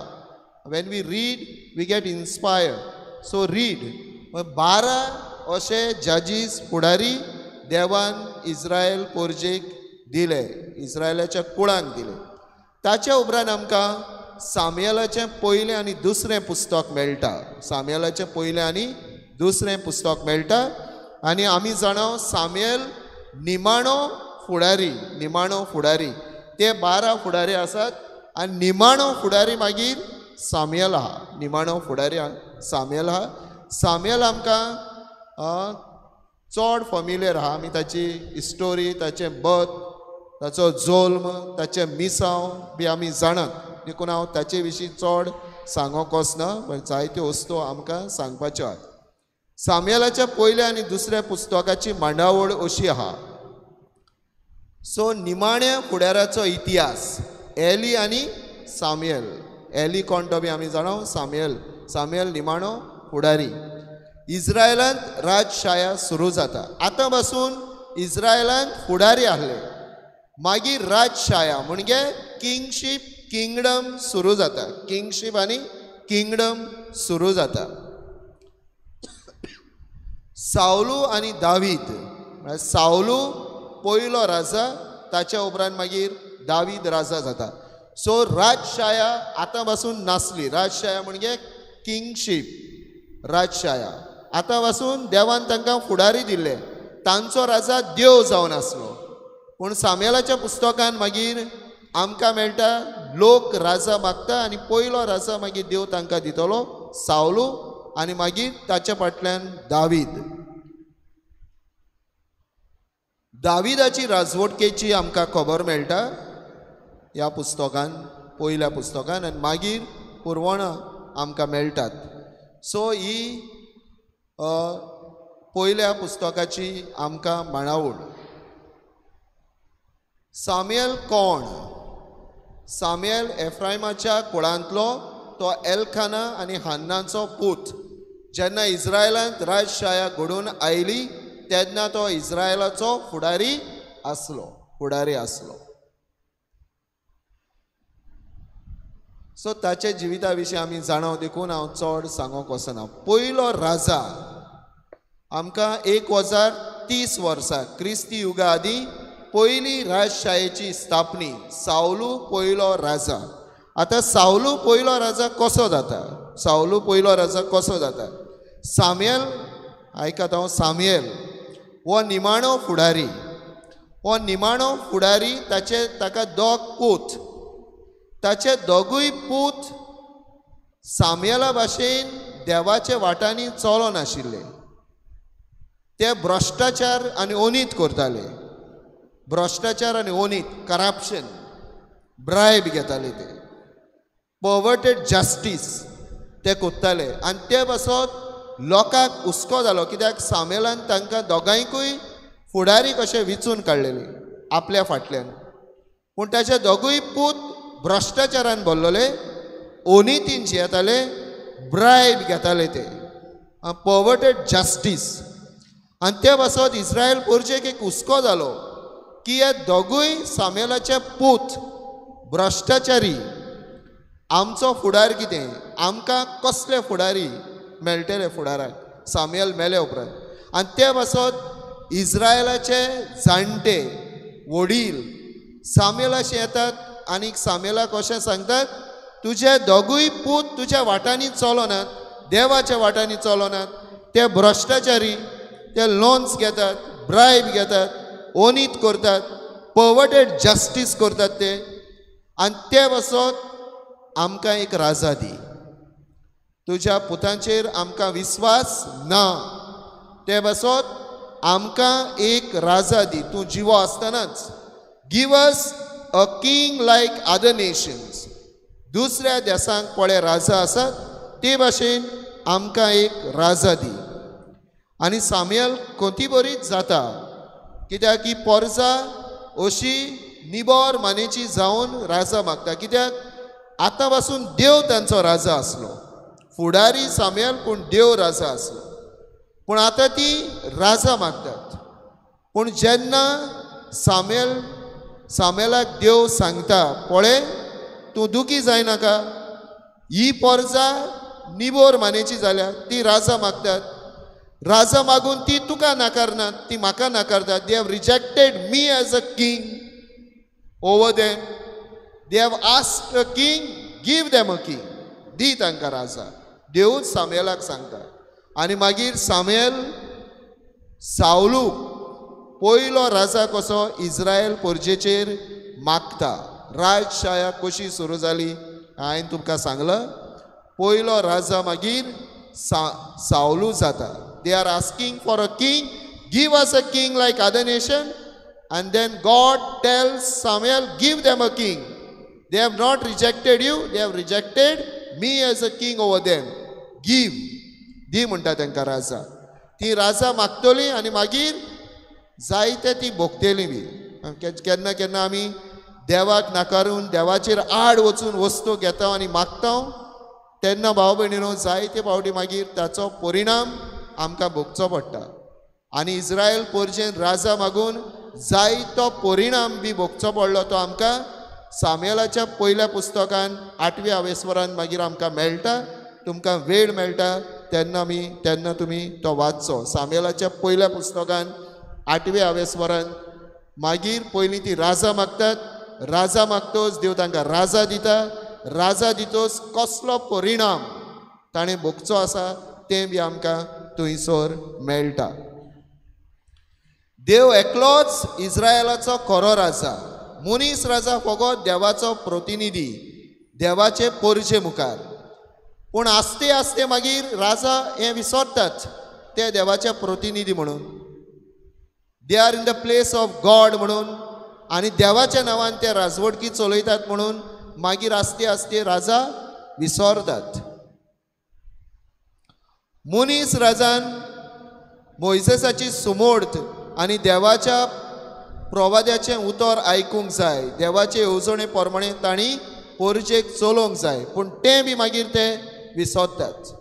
When we read we get inspired. So read. 12 अशे जजीस फुडारी देवान इस्रायल पोरजेक दिले, इस्रायलाच्या कुळांक दिले. ताच्या उपरांत आमकां सामुएलाचें पयलें आनी दुसरें पुस्तक मेळटा. सामुएलाचें पयलें आनी दुसरें पुस्तक मेळटा आनी आमी जाणा सामुएल निमाणो फुडारी, निमाणो फुडारी. ते 12 फुडारी आसात आनी निमाणो फुडारी मागीर सामुएल आहा. निमाणो फुडारी सामुएल आहा. सामुएल आमकां चड फॅमिलियर आहा. आमी ताची स्टोरी, ताचें बर्थ, ताचो जल्म, ताचें मिसांव बी आमी जाणात. देखून हांव ताचे विशीं चड सांगोंक वचना, पण जायत्यो वस्तू आमकां सांगपाच्यो आहात. सामुएलाच्या पयल्या आनी दुसऱ्या पुस्तकाची मांडावळ अशी आहा. सो निमाण्या फुडाराचो इतिहास एली आनी सामुएल. एली कोण तो बी आमी जाणा, सामुएल. सामुएल निमाणो फुडारी. इस्रायलांत राजशाया सुरू जाता. आतां पासून इस्रायलांत फुडारी आहले, मागीर राजशाया म्हणजे किंगशीप, किंगडम सुरू जाता. किंगशीप आनी किंगडम सुरू जाता. सावलू आनी दावीद, म्हळ्यार सावलू पयलो राजा, ताच्या उपरांत मागीर दावीद राजा जाता. सो राजशाया आतां पासून नासली. राजशाया म्हणजे किंगशीप, राजशाया. आतां पासून देवान तांकां फुडारी दिल्ले, तांचो राजा देव जावन आसलो. पूण सामुएलाच्या पुस्तकान मागीर आमकां मेळटा लोक राजा मागता आनी पयलो राजा मागीर देव तांकां दितलो सावलू आनी मागीर ताच्या फाटल्यान दावीद. दाविदाची राजवटकेची आमकां खबर मेळटा ह्या पुस्तकान, पयल्या पुस्तकान, आनी मागीर पुरवणां आमकां मेळटात. सो ही पयल्या पुस्तकाची आमकां मांडावळ. सामुएल कोण? सामुएल एफ्रायमाच्या कुळांतलो, तो एलखाना आनी हान्नाचो पूत. जेन्ना इस्रायलांत राजशाया घडून आयली तेन्ना तो इस्रायलाचो फुडारी आसलो, फुडारी आसलो. सो ताच्या जिविता विशीं आमी जाणाव, देखून हांव चड सांगूंक वचना. पयलो राजा आमकां 1030 वर्सां क्रिस्ती युगा आदीं पयली राजशायेची स्थापनी, सावलू पयलो राजा. आतां सावलू पयलो राजा कसो जाता? सावलू पयलो राजा कसो जाता? सामुएल, आयकात हांव, सामुएल हो निमाणो फुडारी, हो निमाणो फुडारी. ताचे ताका दोग पूत, ताचे दोगूय पूत सामुएला भाशेन देवाच्या वाटांनी चलो नाशिल्ले. ते भ्रश्टाचार आनी ओनीत करताले, भ्रश्टाचार आनी ओनीत, करप्शन, ब्रायब घेताले ते, पर्वर्टेड जस्टीस ते कोत्ताले. आनी ते पासत लोकांक हुस्को जालो, कित्याक सामुएलान तांकां दोगांयकूय फुडारी कशे विचून काडलेले आपल्या फाटल्यान. पूण ताचे दोगूय पूत भ्रश्टाचारान भरलेले, ओनितीन जियेताले, ब्रायब घेताले ते, पर्वर्टेड जस्टीस. आनी ते पासत इस्रायल पोरचेक एक हुस्को जालो की हे दोगूय सामुएलाचे पूत भ्रश्टाचारी, आमचो फुडार कितें, आमकां कसले फुडारी मेळटले फुडाराक सामुएल मेले उपरांत. आनी ते पासत इस्रायलाचे जाणटे वडील सामुएलाशे येतात आनी सामुएलाक अशें सांगतात, तुजे दोगूय पूत तुज्या वाटांनी चलोनात, देवाच्या वाटांनी चलोनात, ते भ्रश्टाचारी, ते लोन्स घेतात, ब्रायब घेतात, ओनीत करतात, पर्वर्टेड जस्टीस करतात ते. आनी ते पासत आमकां एक राजा दी, तुज्या पुतांचेर आमकां विस्वास ना, ते पासत आमकां एक राजा दी, तूं जिवो आसतनाच. Give us a king like other nations. दुसऱ्या देसांक पळय राजा आसात ते भाशेन आमकां एक राजा दी. आनी सामुएल कोती बरीच जाता, कित्याक ही पोरजा अशी निबोर मानेची जावन राजा मागता, कित्याक आतां पासून देव तांचो राजा आसलो, फुडारी सामुएल पूण देव राजा आसलो. पूण आतां ती राजा मागतात. पूण जेन्ना सामुएल सामुएलाक देव सांगता, पळय तूं दुखी जायनाका, ही पोरजा निबोर मानेची जाल्या, ती राजा मागतात, राजा मागून ती तुका नाकारनात, ती म्हाका नाकारतात. They have rejected me as a king over them, they have asked a king, give them a king, दी तांकां राजा. देवूच सामुएलाक सांगता. आनी मागीर सामुएल सावलूक पयलो राजा कसो इस्रायल पोरजेचेर मागता. राजशाया कशी सुरू जाली हांवें तुमकां सांगलां. पयलो राजा मागीर सावलू जाता. They are asking for a king, give us a king like other nation. And then God tells Samuel, give them a king. They have not rejected you, they have rejected me as a king over them. Give, दी म्हणटा तांकां राजा. ती राजा मागतली आनी मागीर जायते ती भोगतली बी. केन्ना केन्ना आमी देवाक नाकारून देवाचेर आड वचून वस्तू घेता आनी मागता, तेन्ना भाव भयणीनो जायते फावटी मागीर ताचो परिणाम आमकां भोगचो पडटा. आनी इस्रायल पोरजेन राजा मागून जायतो परिणाम बी भोगचो पडलो, तो आमकां सामुएलाच्या पयल्या पुस्तकान 8व्या आवेस्वरान मागीर आमकां मेळटा. तुमकां वेळ मेळटा तेन्ना आमी तेन्ना तुमी तो वाचचो. सामुएलाच्या पयल्या पुस्तकान 8व्या आवेस्वरान मागीर पयलीं ती राजा मागतात, राजा मागतोच देव तांकां राजा दिता, राजा दितोच कसलो परिणाम ताणें भोगचो आसा तें बी आमकां थंयसर मेळटा. देव एकलोच इस्रायलाचो खरो राजा, मनीस राजा फकत देवाचो प्रतिनिधी, देवाचे पोरजे मुखार. पूण आस्ते आस्ते मागीर राजा हें विसरतात, ते देवाचे प्रतिनिधी म्हणून, they are in the place of God म्हणून, आनी देवाच्या नांवान ते राजवटकी चलयतात म्हणून मागीर आस्ते आस्ते राजा विसरतात. मनीस राजान मोयसेसाची सुमोर्त आनी देवाच्या प्रवाद्याचें उतर आयकूंक जाय, देवाचे येवजणे प्रमाणे तांणी पोरजेक चलोवंक जाय, पूण तें बी मागीर ते विसरतात.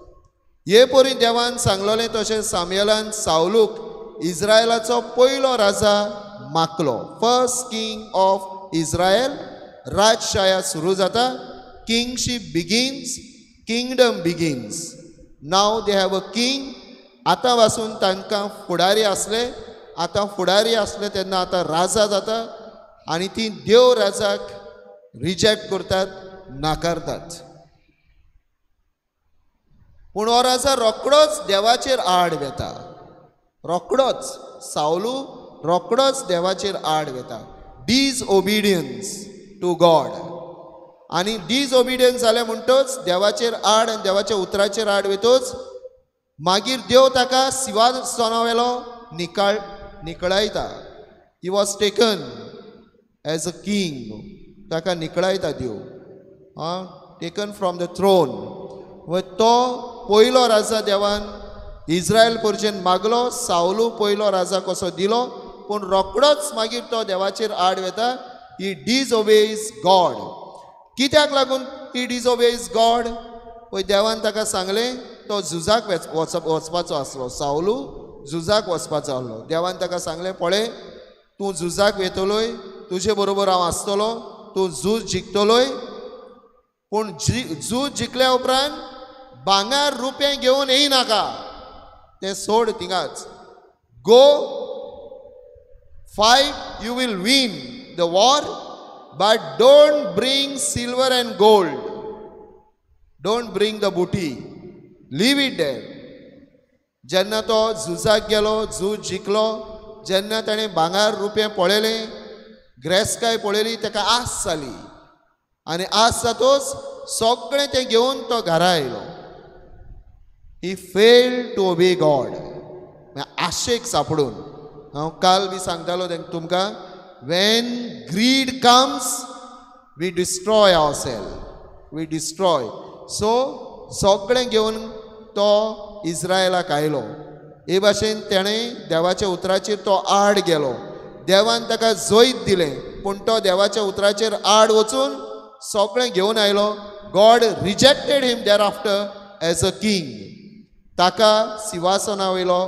हे परी देवान सांगलोलें तशें सामुएलान सावलूक इस्रायलाचो पयलो राजा माकलो. First king of Israel. राजशाया सुरू जाता. Kingship begins, kingdom begins. Now they have a king. आतां पासून तांकां फुडारी आसले, आतां फुडारी आसले तेन्ना आतां राजा जाता आनी ती देव राजाक रिजेक्ट करतात, नाकारतात. पूण हो राजा रोकडोच देवाचेर आड वेता. रोकडोच सावलू रोकडोच देवाचेर आड वेता. Disobedience to God. आनी डिसओबिडियन्स जालें म्हणटच देवाचेर आड आनी देवाच्या उतराचेर आड वेतच मागीर देव ताका सिंहासना वेलो निकळायता. He was taken as a king. ताका निकळायता देव, टेकन फ्रॉम the throne. तो पयलो राजा देवान इस्रायल परजेन मागलो. सावलू पयलो राजा कसो दिलो, पूण रोकडोच मागीर तो देवाचेर आड वेता. ही डिसओबेज गॉड. कित्याक लागून ही डिसओबेज गॉड? पळय देवान ताका सांगलें, तो झुजाक वचपाचो आसलो. सावलू झुजाक वचपाचो आसलो. देवान ताका सांगलें, पळय तूं झुजाक वेतलोय, तुजे बरोबर हांव आसतलो, तूं झूज जिखतलोय, पूण झूज जिखल्या उपरांत भांगर रुपें घेवन येयनाका, तें सोड थिंगाच. Go fight, you will win the war, but don't bring silver and gold, don't bring the booty, leave it there. जेन्ना तो झुजाक गेलो, झूज जिखलो, जेन्ना ताणें भांगर रुपें पळयलें, ग्रेसकाय पळयली, ताका आस जाली आनी आस जातोच सगळें तें घेवन तो घरा आयलो. He failed to obey God. Ashok सापडून हांव काल बी सांगतालो तुमकां, when greed comes we destroy our self, we destroy. So सगळें घेवन तो इस्रायलाक आयलो. हे भाशेन तेणें देवाच्या उतराचेर तो आड गेलो. देवान ताका जैत दिलें, पूण तो देवाच्या उतराचेर आड वचून सगळें घेवन आयलो. God rejected him thereafter as a king. ताका सिंहासना वयलो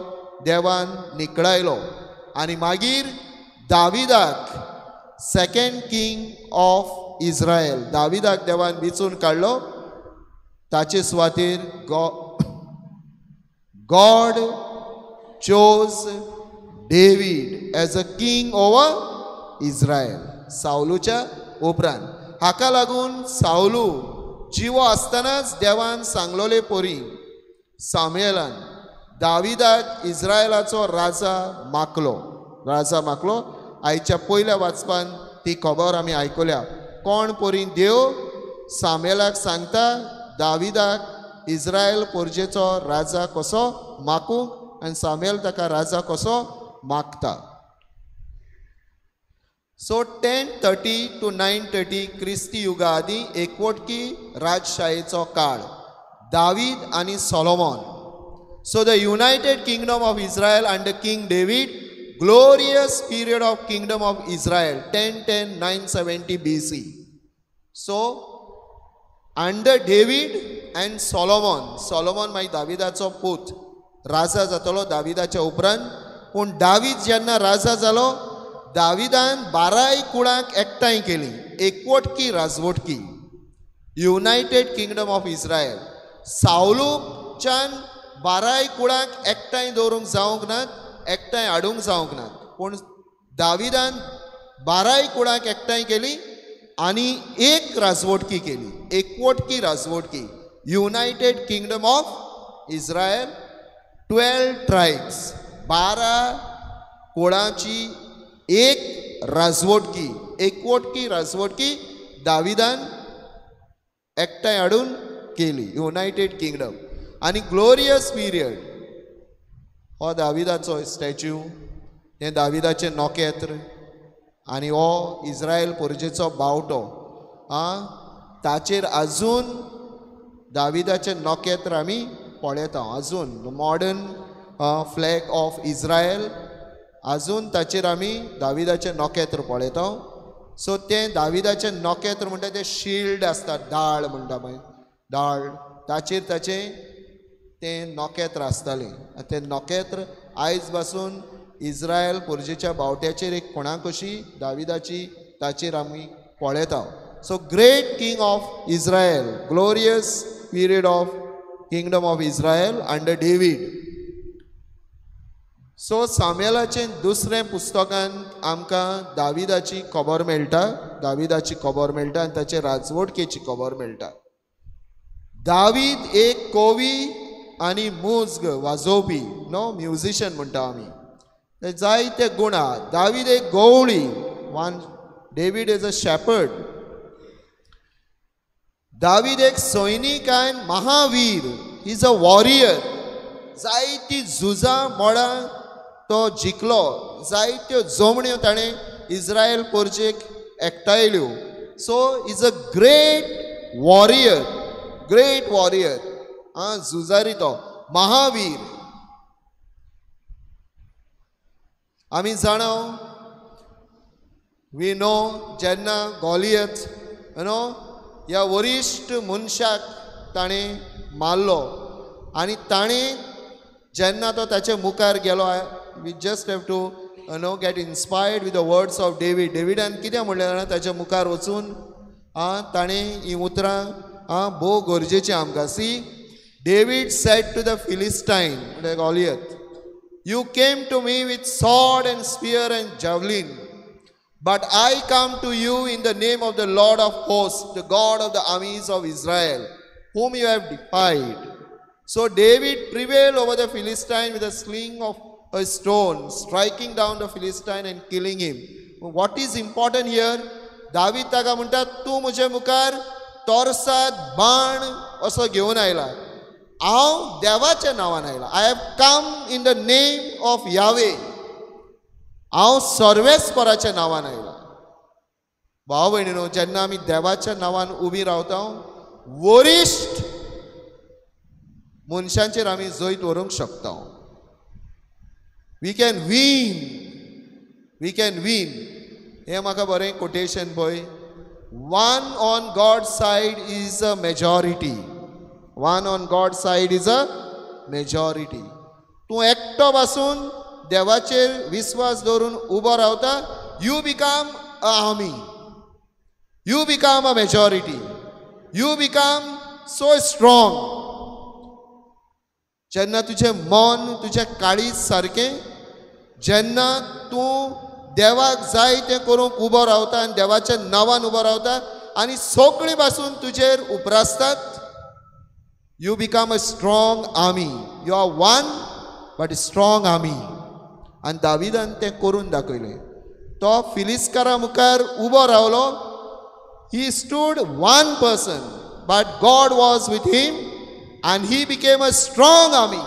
देवान निकळायलो आनी मागीर दाविदाक सेकंड किंग ऑफ इस्रायल, दाविदाक देवान विचून काडलो. ताचे सुवातेर God chose David as a king over Israel सावलूच्या उपरांत. हाका लागून सावलू जिवो आसतनाच देवान सांगलोले परी सामुएलान दाविदाक इस्रायलाचो राजा माकलो. राजा माकलो. आयच्या पयल्या वाचपान ती खबर आमी आयकल्या. कोण परी देव सामुएलाक सांगता दाविदाक इस्रायल पोरजेचो राजा कसो माकूंक, आनी सामुएल ताका राजा कसो मागता. सो 1030 to 930 क्रिस्ती युगा आदीं एकवटकी राजशायेचो काळ, दावीद आनी Solomon. So the united kingdom of Israel under King David, glorious period of kingdom of Israel, 1010 970 BC. So under David and Solomon, Solomon मागीर दाविदाचो पूत राजा जातलो दाविदाच्या उपरांत. पूण दावीद जेन्ना राजा जालो, दाविदान 12 कुळांक एकठांय केली, एकवटकी राजवटकी, युनायटेड किंगडम ऑफ इस्रायल. सावलूच्यान 12 कुळांक एकठांय दवरूंक जावंक नात, एकठांय हाडूंक जावंक नात, पूण दाविदान 12 कुळांक एकठांय केली आनी एक राजवटकी केली, एकवटकी राजवटकी, united kingdom of Israel. 12 tribes, 12 कुळांची एक राजवटकी, एकवटकी राजवटकी दाविदान एकठांय हाडून केली, युनायटेड किंगडम. आनी ग्लोरियस पिरियड. हो दाविदाचो स्टॅच्यू, हें दाविदाचें नोकेत्र आनी हो इस्रायल पोरजेचो बावटो. आं, ताचेर आजून दाविदाचें नोकेत्र आमी पळयता. आजून modern flag of Israel आजून ताचेर आमी दाविदाचें नखेत्र पळयता. सो तें दाविदाचें नखेत्र म्हणटा तें शिल्ड आसता, डाळ म्हणटा पळय, डाळ, ताचेर ताचें तें नखेत्र आसतालें. आनी तें नखेत्र आयज पासून इस्रायल पोरजेच्या बावट्याचेर एक कोणा कशी दाविदाची ताचेर आमी पळयता. So great king of Israel, glorious period of kingdom of Israel under David. So सामुएलाचें दुसरें पुस्तकांत आमकां दाविदाची खबर मेळटा, दाविदाची खबर मेळटा आनी ताचे राजवटकेची खबर मेळटा. दावीद एक कवी आनी मुज्ग वाजोवपी, नो म्युजिशन म्हणटा आमी, ते जायते गुण आहा. दावीद एक गवळी, one David is a shepherd. David एक सैनीक आनी महावीर, is a warrior. जायती झुजां मळां तो जिखलो, जायत्यो जमण्यो ताणें Israel पोरजेक एकठांयल्यो. So is a great warrior, great warrior, आं झुजारी तो, महावीर. आमी जाणा, we know, जेन्ना गोलियत नो ह्या वरिश्ठ मनशाक ताणें मारलो आनी ताणें जेन्ना तो ताचे मुखार गेलो, we just have to no get inspired with the words of David. डेविडान कितें म्हणलें जाणा, ताच्या मुखार वचून आं ताणें हीं उतरां आं भोव गरजेचीं आमकां. See, David said to the Philistine म्हणल्यार Goliath, you came to me with sword and spear and javelin, but I come to you in the name of the Lord of hosts, the God of the armies of Israel, whom you have defied. So David prevailed over the Philistine with a sling of a stone, striking down the Philistine and killing him. What is important here? David ताका म्हणटा, तूं म्हजे मुखार तोरसाद बाण असो घेवन आयला, हांव देवाच्या नांवान आयला. I have come in the name of Yahweh, हांव सर्वेस्पराच्या नांवान आयला. भाव भयणीनो, जेन्ना आमी देवाच्या नांवान उबी रावता, वरिश्ठ मनशांचेर आमी जैत व्हरूंक शकता. We can win, we can win. हें म्हाका बरें कोटेशन पळय, one on God side is a majority, one on God side is a majority. तूं एकटो बसून देवाचेर विस्वास दवरून उबो रावता, you become a army, you become a majority, you become so strong. जेन्ना तुजें मन तुजें काळीज सारकें, जेन्ना तूं देवाक जाय तें करूंक उबो रावता आनी देवाच्या नांवान उबो रावता आनी सगळीं पासून तुजेर उप्रासतात, you become a strong army. You are one but strong army. आनी दाविदान तें करून दाखयलें. तो फिलिस्कारा मुखार उबो रावलो, he stood one person but God was with him and he became a strong army.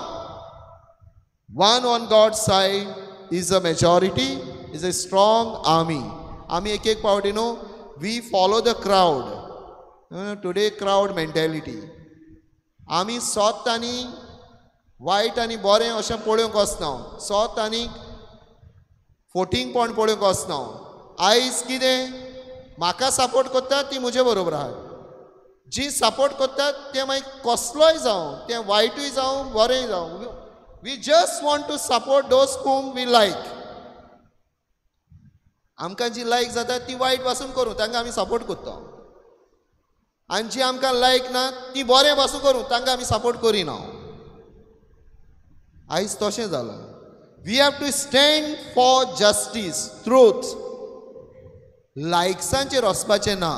One on God's side is a majority, is a strong army. आमी एक एक पावटी न्हू, we follow the crowd. Today crowd mentality. आमी सत आनी वायट आनी बरें अशें पळोवंक वचना, सत आनी फोटिंगपण पळोवंक वचना. आयज कितें म्हाका सपोर्ट करता ती म्हजे बरोबर आहा, जी सपोर्ट करतात ते मागीर कसलोय जावं, तें वायटूय जावं बरेंय जावं, we just want to support those whom we like. आमकां जी लायक जाता ती वायट पासून करूं, तांकां आमी सपोर्ट करता, आनी जी आमकां लायक ना ती बरें पासून करूं, तांकां आमी सपोर्ट करिना. आयज तशें जालां. We have to stand for justice, truth. लायक्सांचेर वचपाचें ना,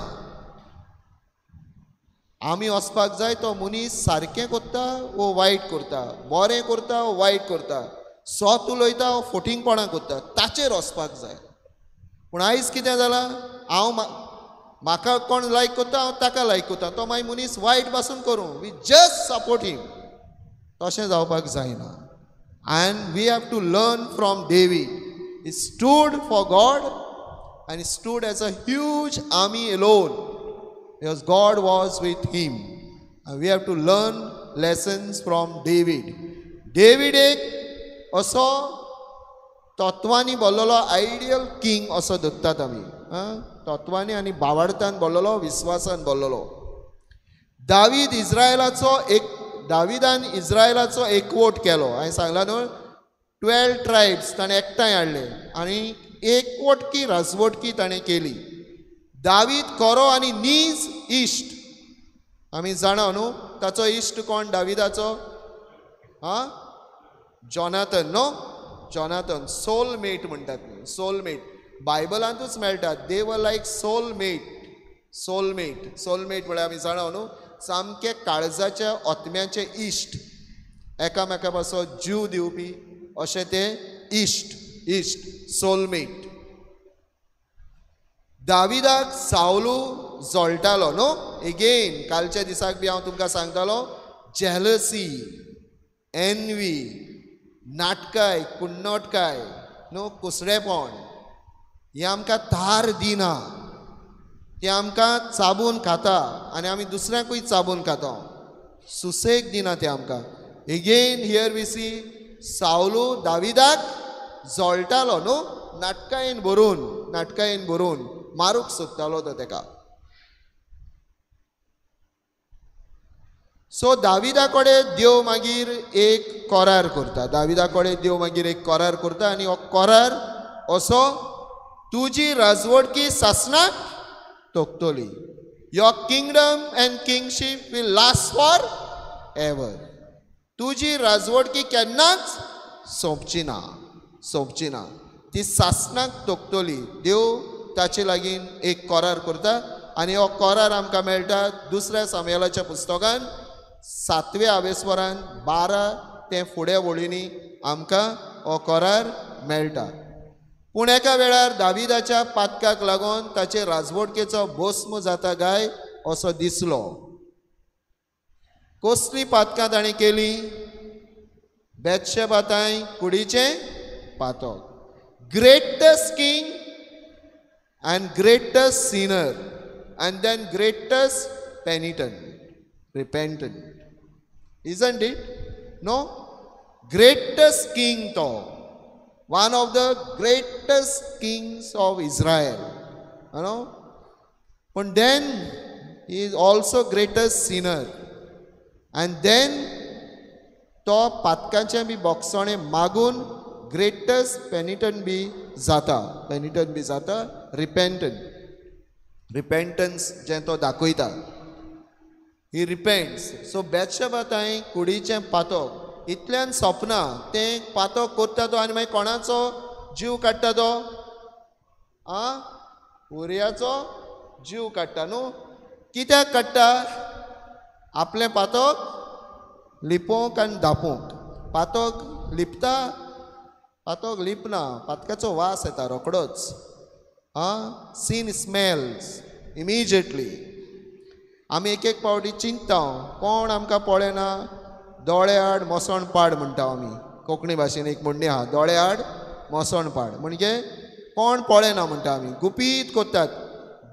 आमी वचपाक जाय तो मनीस सारकें करता वो वायट करता, बरें करता वो वायट करता, सत उलयता वो फोटिंगपणां करता, ताचेर वचपाक जाय. पूण आयज कितें जालां, हांव म्हाका कोण लायक करता हांव ताका लायक करता, तो मागीर मनीस वायट पासून करूं, we just support him. तशें जावपाक जायना. And we have to learn from David. He stood for God and he stood as a huge army alone because God was with him. And we have to learn lessons from David. David एक असो तत्वांनी बोल्लोलो ideal king असो धरतात आमी. तत्वांनी आनी बावाडतान बोल्लोलो, विस्वासान बोल्लोलो. दावीद इस्रायलाचो एक, दाविदान इस्रायलाचो एकवट केलो. हांवें सांगलां न्हू, 12 ट्रायब्स ताणें एकठांय हाडले आनी एकवटकी राजवटकी ताणें केली. दावीद खरो आनी नीज इश्ट. आमी जाणा न्हू ताचो इश्ट कोण दाविदाचो? आं, जॉनाथन न्हू, जॉनाथन सोलमेट म्हणटात न्ही, सोलमेट बायबलांतूच मेळटा. They were like soulmate. Soulmate, soulmate म्हळ्यार आमी जाणा न्हू, सामके काळजाच्या आत्म्याचे इश्ट, एकामेका पासत जीव दिवपी अशें ते इश्ट, इश्ट, सोलमेट. दाविदाक सावलू जळटालो न्हू. एगेन कालच्या दिसाक बी हांव तुमकां सांगतालो, जेलसी, एनवी, नाटकाय, कुण्णोटकाय न्हू, कुसडेपण, हें आमकां थार दिना, तें आमकां चाबून खाता आनी आमी दुसऱ्यांकूय चाबून खाता, सुसेग दिना तें आमकां. एगेन here we सी सावलू दाविदाक जळटालो न्हू, नाटकायेन भरून, नाटकायेन भरून मारूंक सोदतालो तो तेका. सो दाविदा कडेन देव मागीर एक करार करता, दाविदा कडेन देव मागीर एक करार करता आनी हो करार असो, तुजी राजवटकी सासणाक तोखतली. Your kingdom and kingship will last for ever. तुजी राजवटकी केन्नाच सोंपची ना, सोंपची ना, ती सासणाक तोखतली. देव ताचे लागीं एक करार करता आनी हो करार आमकां मेळटा दुसऱ्या सामुएलाच्या पुस्तकान 7व्या आवेस्वरान 12 ते फुडें वळींनी आमकां हो करार मेळटा. पूण एका वेळार दाविदाच्या पातकाक लागून ताचे राजवटकेचो भस्म जाता काय असो दिसलो. कसली पातकां ताणें केली? बेतशेबातांय कुडीचें पातक. Greatest king and greatest sinner and then greatest penitent, repentant, isn't it? No, greatest king तो, one of the greatest kings of Israel, you know, but then he is also greatest sinner. And then तो पातकांचे बी बोगसणे मागून greatest पेनिटंट बी जाता, पेनिटंट बी जाता, रिपेंटंट, रिपेंटन्स जें तो दाखयता, ही repents. So बेतशेबातांय कुडीचें पातक इतल्यान सोंपना, तें पातक करता तो आनी मागीर कोणाचो जीव काडटा तो? आं, उरियाचो जीव काडटा न्हू. कित्याक काडटा? आपलें पातक लिपोवंक आनी दापोवंक. पातक लिपता, पातक लिपना, पातकाचो वास येता रोकडोच. आं, सीन स्मेल्स इमिजिएटली. आमी एक एक पावटी चिंतता कोण आमकां पळयना, दोळे आड मोसण पाड म्हणटा आमी कोंकणी भाशेन एक म्हणणी आहा, दोळे आड मोसण पाड, म्हणजे कोण पळयना म्हणटा आमी, गुपीत करतात.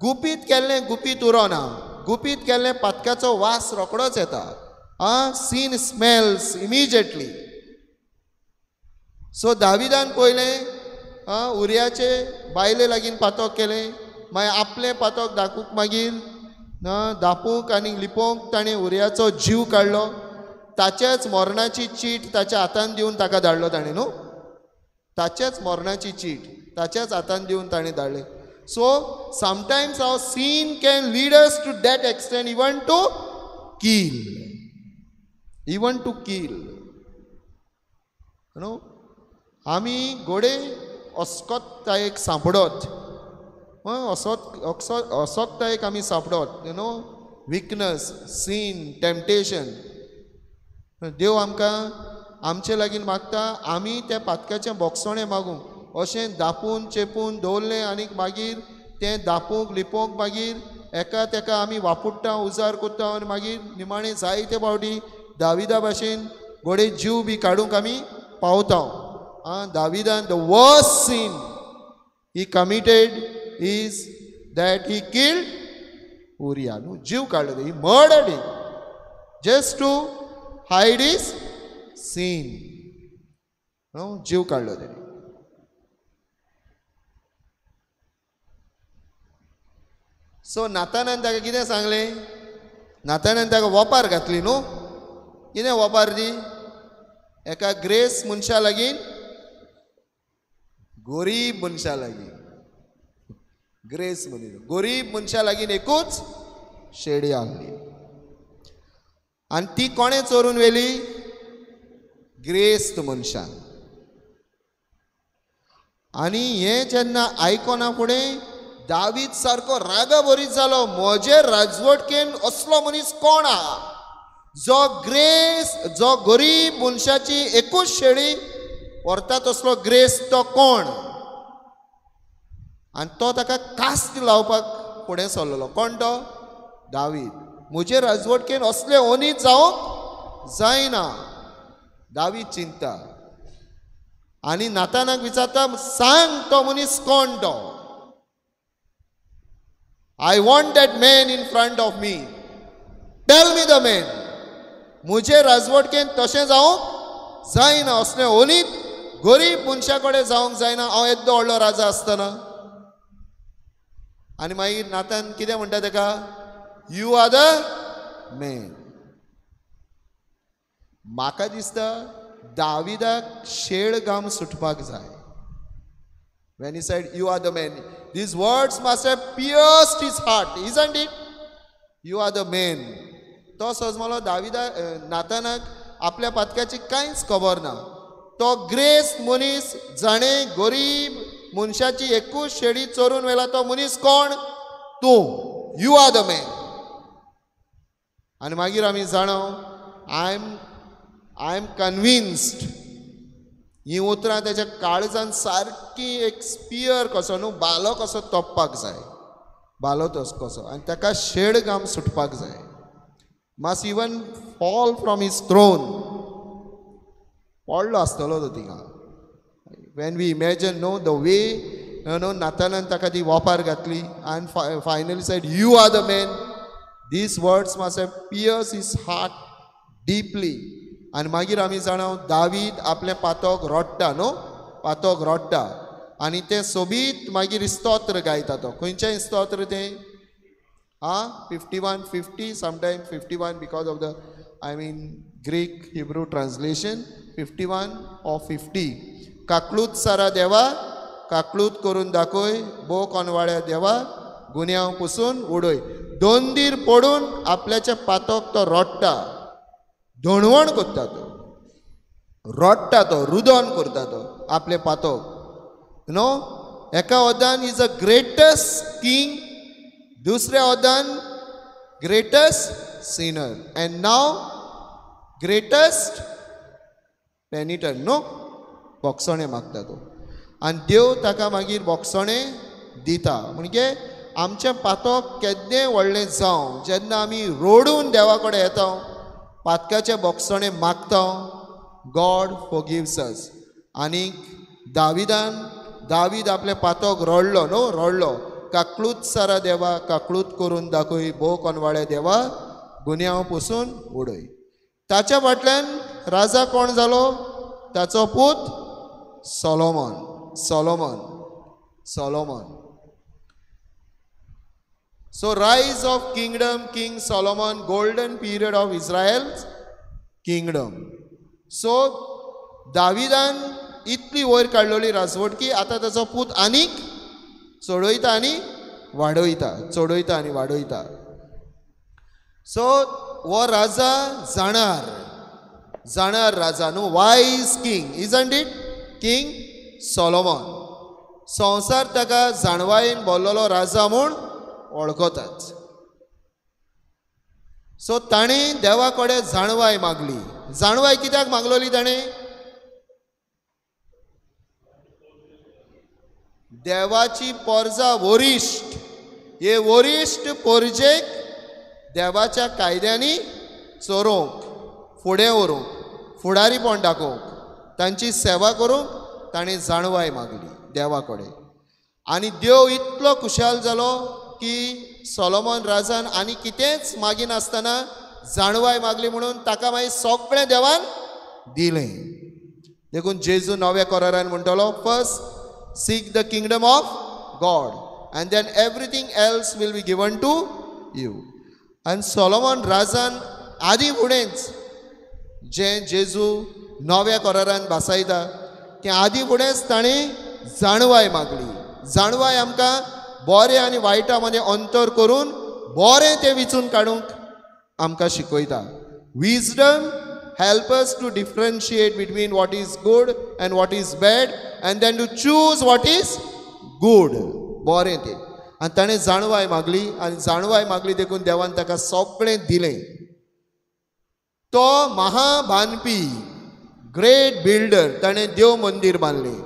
गुपीत केल्लें गुपीत उरोना, गुपीत केल्लें पातकाचो वास रोकडोच येता. आं, सीन स्मेल्स इमिजिएटली. सो दाविदान पयलें आं उरियाचे बायले लागीं पातक केलें, मागीर आपलें पातक दाखोवंक मागीर दापूंक आनी लिपोवंक ताणें उरियाचो जीव काडलो. ताचेच मरणाची चीट ताच्या हातान दिवन ताका धाडलो ताणें न्हू, ताचेच मरणाची चीट ताच्याच हातान दिवन ताणें धाडलें. So sometimes our sin can lead us to that extent, even to kill, even to kill न्हू. आमी घोडे अस्कतायेक सांपडत, असक्तायेक आमी सांपडत, you know, weakness, sin, temptation. देव आमकां आमचे लागीं मागता आमी त्या पातकाचें बोगसणें मागूंक, अशें दापून चेपून दवरलें आनी मागीर तें दापूंक लिपोवंक मागीर एका तेका आमी वापुडटा, उजार करता आनी मागीर निमाणें जायते फावटी दाविदा भाशेन घोडे जीव बी काडूंक आमी पावता. आं, दाविदान the worst sin he committed is that he killed Uriah न्हू, जीव काडलो, he murdered him just to hide his sin न्हू, जीव काडलो तेणी. सो नातानान ताका कितें सांगलें? नातानान ताका वोपार घातली न्हू. कितें वोपार ती? एका ग्रेस मनशा लागीं, गरीब मनशा लागीं, ग्रेस मनीस गरीब मनशा लागीं एकूच शेडी आहली आनी ती कोणें चोरून व्हेली? ग्रेस्त मनशान. आनी हें जेन्ना आयकना फुडें दावीद सारको रागाभरीत जालो. म्हजे राजवटकेन असलो मनीस कोण आहा जो ग्रेस, जो गरीब मनशाची एकूच शेळी व्हरता तसलो ग्रेस तो कोण? आनी तो ताका कास्त लावपाक फुडें सरलेलो. कोण तो? दावीद. म्हजे राजवटकेन असले ओनीत जावंक जायना. दावीद चिंता आनी नातानाक विचारता, सांग तो मनीस कोण तो? I want that man in front of me, tell me the man. म्हजे राजवटकेन तशें जावंक जायना, असलें ओनीत गरीब मनशा कडेन जावंक जायना, हांव येद्दो व्हडलो राजा आसतना. आनी मागीर नातान कितें म्हणटा ताका? You are the man. म्हाका दिसता दाविदाक शेळ गाम सुटपाक जाय. When he said, you are the man, these words must have pierced his heart, isn't it? You are the man. तो सजमलो दाविदा नातानाक आपल्या पातक्याची कांयच खबर ना. तो ग्रेस मनीस जाणें गरीब मनशाची एकूच शेडी चोरून व्हेला तो मनीस कोण? तूं. You are the man. आनी मागीर आमी जाणो, I am convinced. ही उतरां तेच्या काळजान सारकी एक स्पियर कसो न्हू, भालो कसो तोपपाक जाय, भालो तसो कसो, आनी ताका शेड गाम सुटपाक जाय. Must even fall from his throne. पडलो आसतलो तो थिंगा. When we imagine no the way न्हू नातानान ताका ती वोपार घातली आनी finally said you are the man, these words must have pierce his heart deeply. आनी मागीर आमी जाणा दावीद आपलें पातक रडटा न्हू, पातक रडटा आनी तें सोबीत मागीर स्तोत्र गायता तो. खंयचें स्तोत्र तें? आं, 51, 50, sometime 51 because of the I mean Greek Hebrew translation, 51 or 50. काकलूत सारा देवा काकलूत करून दाखय, भोव कोनवाळ्या देवा गुन्यांव पुसून उडय. दोन दीर पडून आपल्याच्या पातक तो रडटा, धोणवण करता तो, रडटा तो, रुदन करता तो आपले पातक न्हू. एका वदान is a greatest king, दुसऱ्या वदान greatest sinner, and now greatest penitent न्हू. बोगसणें मागता तो आनी देव ताका मागीर बोगसणें दिता. म्हणजे आमचें पातक केद्दें व्हडलें जावं, जेन्ना आमी रडून देवा कडेन येता, पातकाचें बोगसणें मागता, गॉड फॉरगिव्स अस. आनी दाविदान, दावीद आपलें पातक रडलो न्हू, रडलो, काकलूत सारा देवा काकलूत करून दाखय, भोव कोनवाळ्या देवा गुन्यांव पुसून उडय. ताच्या फाटल्यान राजा कोण जालो? ताचो पूत Solomon. Solomon, Solomon. So rise of kingdom, King Solomon, golden period of Israel kingdom. So दाविदान इतली वयर काडलेली राजवटकी, आतां ताचो पूत आनीक चडयता आनी वाडयता, चडयता आनी वाडयता. सो हो राजा जाणार, जाणार राजा न्हू, wise king, isn't it? King Solomon. संवसार ताका जाणवायेन भरलेलो राजा म्हूण वळखतात. सो ताणें देवा कडेन जाणवाय मागली. जाणवाय कित्याक मागलोली ताणें? देवाची पोरजा वरिश्ठ, हे वरिश्ठ पोरजेक देवाच्या कायद्यांनी चरोवंक, फुडें व्हरूंक, फुडारीपण दाखोवंक, तांची सेवा करूंक ताणें जाणवाय मागली देवा कडेन. आनी देव इतलो खुशाल जालो की सोलोमन राजान आनी कितेंच मागिनासतना जाणवाय मागली म्हणून ताका मागीर सगळें देवान दिलें. देखून जेजू नव्या करारान म्हणटलो, first seek the kingdom of God. and then everything else will be given to you. आनी सोलोमन राजान आदी फुडेंच जें जेजू नव्या करारान भासायता तें आदी फुडेंच ताणें जाणवाय मागली. जाणवाय आमकां बरें आनी वायटा मदें अंतर करून बरें तें विचून काडूंक आमकां शिकयता. Wisdom help us to differentiate between what is good and what is bad and then to choose what is good. बरें तें. आनी ताणें जाणवाय मागली आनी जाणवाय मागली देखून देवान ताका सगळें दिलें. तो महाबांदपी, ग्रेट बिल्डर, ताणें देव मंदीर बांदलें,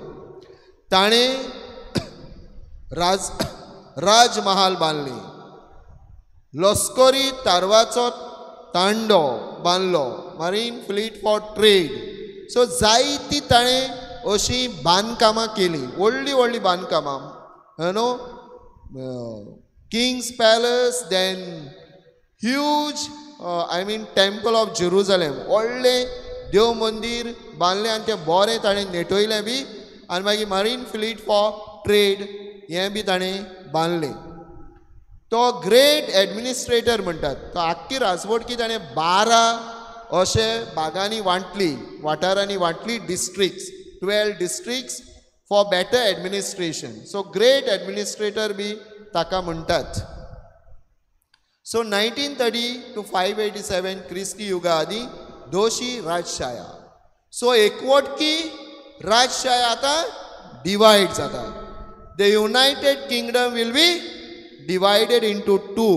ताणें राजमहाल बांदलें, लश्करी तारवाचो तांडो बांदलो, marine fleet for trade. So जायती ताणें अशीं बांदकामां केलीं, व्हडलीं व्हडलीं बांदकामां, न्हू, king's palace, then huge I mean temple of Jerusalem, व्हडलें देव मंदीर बांदलें आनी तें बरें ताणें नेटयलें बी, आनी मागीर मरीन फ्लीट फॉर ट्रेड हें बी ताणें बांदलें. तो ग्रेट एडमिनिस्ट्रेटर म्हणटात. तो आख्खी राजवटकी ताणें 12 अशे भागांनी वांटली, वाठारांनी वांटली, districts, 12 districts for better administration. So great administrator बी ताका म्हणटात. सो 1930 टू 587 क्रिस्ती युगा आदी दोशी राजशाया. सो एकवटकी राजशाया आतां डिवायड जाता. The United Kingdom will be divided into two.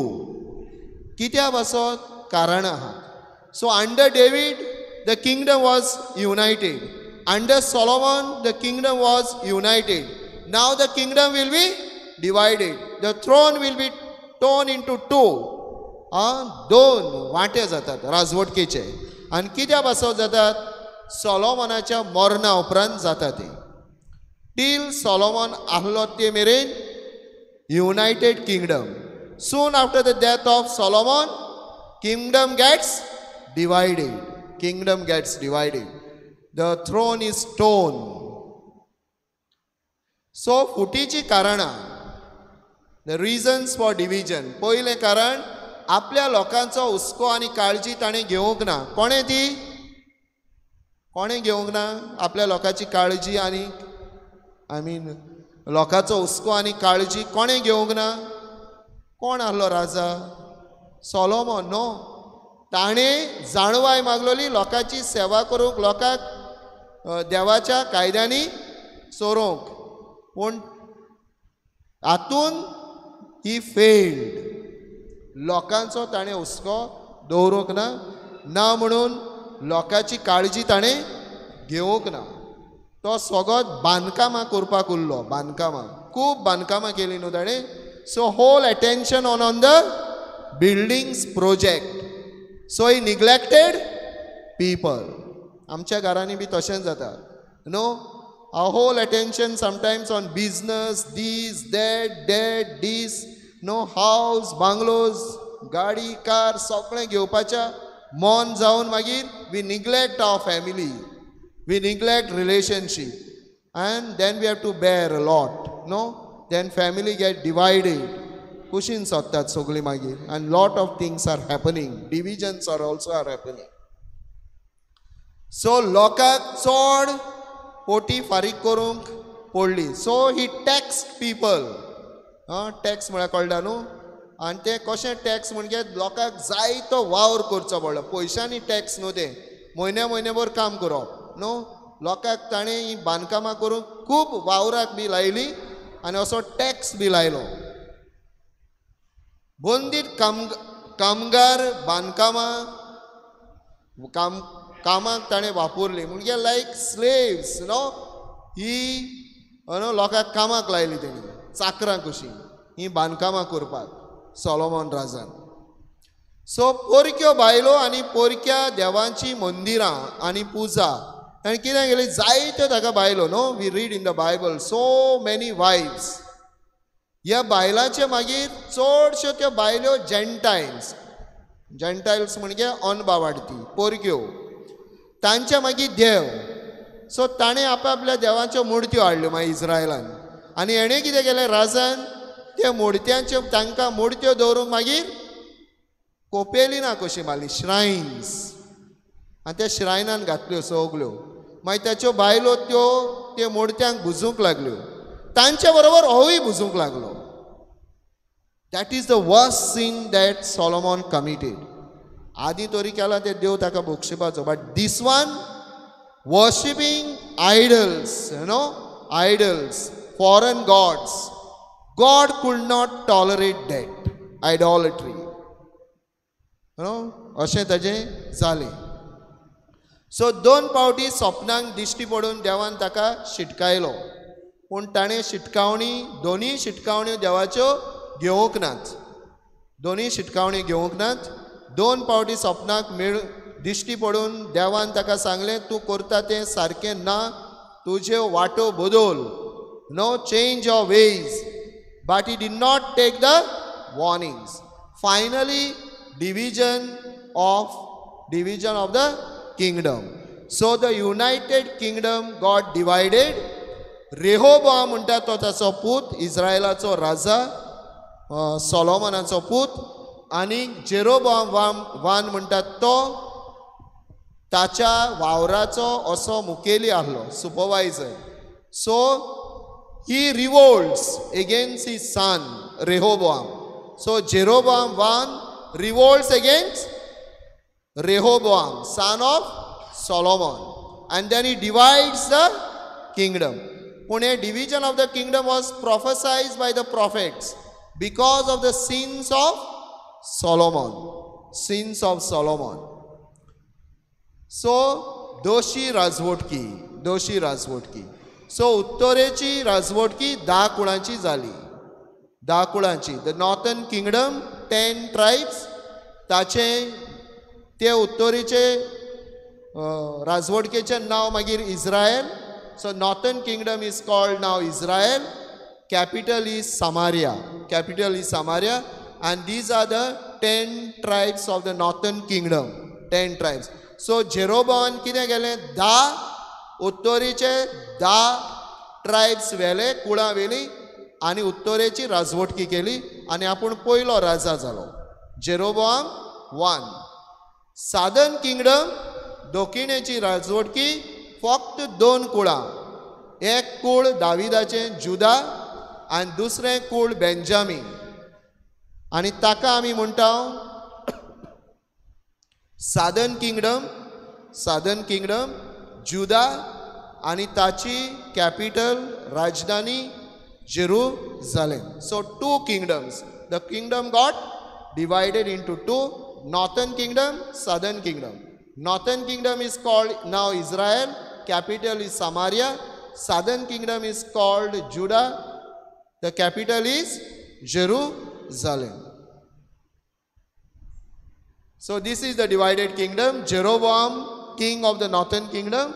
कित्या पासत कारणां आहा. So under David the kingdom was united, under Solomon the kingdom was united. Now the kingdom will be divided, the throne will be torn into two. दोन वांटे जातात राजवटकेचे. आनी कित्या पासत जातात? सोलोमनाच्या मरणा उपरांत जाता ते. टील सोलोमन आहलो ते मेरेन united kingdom. Soon after the death of Solomon, kingdom gets divided. Kingdom gets divided. The throne is torn. So फुटीची कारणां, the reasons for division. पयलें कारण, आपल्या लोकांचो हुस्को आनी काळजी ताणें घेवंक ना. कोणें ती? कोणें घेवंक ना आपल्या लोकांची काळजी आनी I mean लोकांचो हुस्को आनी काळजी कोणें घेवंक ना? कोण आहलो राजा? सोलोमन. न्हू, ताणें जाणवाय मागलोली लोकांची सेवा करूंक, लोकांक देवाच्या कायद्यांनी चरोवंक. पूण हातून ही फेल्ड. लोकांचो ताणें हुस्को दवरूंक ना, ना म्हणून लोकांची काळजी ताणें घेवंक ना. तो सगळोच बांदकामां करपाक उरलो. बांदकामां, खूब बांदकामां केलीं न्हू ताणें. So whole attention on the buildings project. So he neglected people. आमच्या घरांनी बी तशेंच जाता न्हू. Our whole attention sometimes on business, this, that, that, this, no, house, bungalows, गाडी, कार सगळें घेवपाच्या मन जावन मागीर we neglect our family, we neglect relationship, and then we have to bear a lot, no? Then family get divided. कुशीन सोदतात सगळीं मागीर, and lot of things are happening, divisions are also are happening. So लोकांक चड पोटी फारीक करूंक पडली. So he tax people. Tax म्हळ्यार कळटा न्हू. आनी तें कशें टॅक्स म्हणजे लोकांक जायतो वावर करचो पडलो. पयशांनी टॅक्स न्हू तें, म्हयन्या म्हयन्याभर काम करप न्हू. लोकांक ताणें ही बांदकामां करूंक खूब वावराक बी लायली आनी असो टॅक्स बी लायलो. बंदीत कामगार बांदकामां कामाक ताणें वापरली, म्हणजे लायक स्लेव्स न्हू. ही न्हू लोकांक कामाक लायली तेणी, चाकरां कशीं ही बांदकामां करपाक सोलोमन राजान. सो पोरक्यो बायलो आनी पोरक्या देवांची मंदिरां आनी पुजा आनी कितें केलें, जायत्यो ताका बायलो न्हू. We read in the Bible so many wives. ह्या बायलांचे मागीर चडश्यो त्यो बायल्यो जेंटायल्स. जेंटायल्स म्हणजे अनबावाडती, पोरक्यो. तांच्या मागीर देव. सो ताणें आपआपल्या देवांच्यो मुर्त्यो हाडल्यो मागीर इस्रायलान. आनी हेणें कितें केलें राजान, ते मुर्त्यांच्यो तांकां मुर्त्यो दवरूंक मागीर कोपेलिना कशी मारली, श्रायन्स, आनी त्या श्रायनान घातल्यो सगल्यो. मागीर ताच्यो बायलो त्यो ते मुर्त्यांक भुजूंक लागल्यो, तांचे बरोबर होवूय भुजूंक लागलो. That is the worst sin that Solomon committed. आदी तरी केला ते देव ताका बक्षिपाचो, but this one worshipping idols, you know, idols, foreign gods. God could not tolerate that idolatry. You know, अशें ताजें जालें. सो दोन पावटी सपनांक दिश्टी पडून देवान ताका शिटकायलो, पूण ताणें शिटकावणी, दोनूय शिटकावण्यो देवाच्यो घेवंक नात, दोनूय शिटकावणी घेवंक नात. दोन पावटी सपनाक मेळ दिश्टी पडून देवान ताका सांगलें, तूं करता तें सारकें ना, तुज्यो वाटो बदल, no, change your ways. But he did not take the warnings. Finally division of the kingdom. So the united kingdom got divided. Rehoboam म्हणटा तो ताचो पूत, इस्रायलाचो राजा, सोलोमनाचो पूत, आनी जेरोबोआम वान म्हणटा तो ताच्या वावराचो असो मुखेली आहलो, supervisor. So he revolts against his son Rehoboam. So Jeroboam one revolts against Rehoboam, son of Solomon, and then he divides the kingdom. Pune division of the kingdom was prophesied by the prophets because of the sins of Solomon. Sins of Solomon. So दोशी राजवटकी, दोशी राजवटकी. So उत्तरेची राजवटकी 10 कुळांची जाली, 10 कुळांची. The northern kingdom 10 tribes, ताचे ते उत्तरेचे राजवटकेचें नांव मागीर Israel. So northern kingdom is called now Israel. Capital is Samaria, capital is Samaria. And these are the 10 tribes of the northern kingdom, 10 tribes. So Jeroboam कितें केलें, 10 उत्तरेचे 10 tribes व्हेले, कुळां व्हेली आनी उत्तरेची राजवटकी केली आनी आपूण पयलो राजा जालो, जेरोबोआम वन. सादर्न किंगडम, दक्षिणेची राजवटकी, फक्त 2 कुळां, एक कूळ दाविदाचें जुदा आनी दुसरें कूळ बेंजामीन, आनी ताका आमी म्हणटा सादर्न किंगडम. सादर्न किंगडम जुदा आनी ताची capital Rajdhani Jerusalem. So 2 kingdoms. The kingdom got divided into 2, northern kingdom, southern kingdom. Northern kingdom is called now Israel, capital is Samaria. Southern kingdom is called Judah, the capital is Jerusalem. So this is the divided kingdom. Jeroboam, king of the northern kingdom,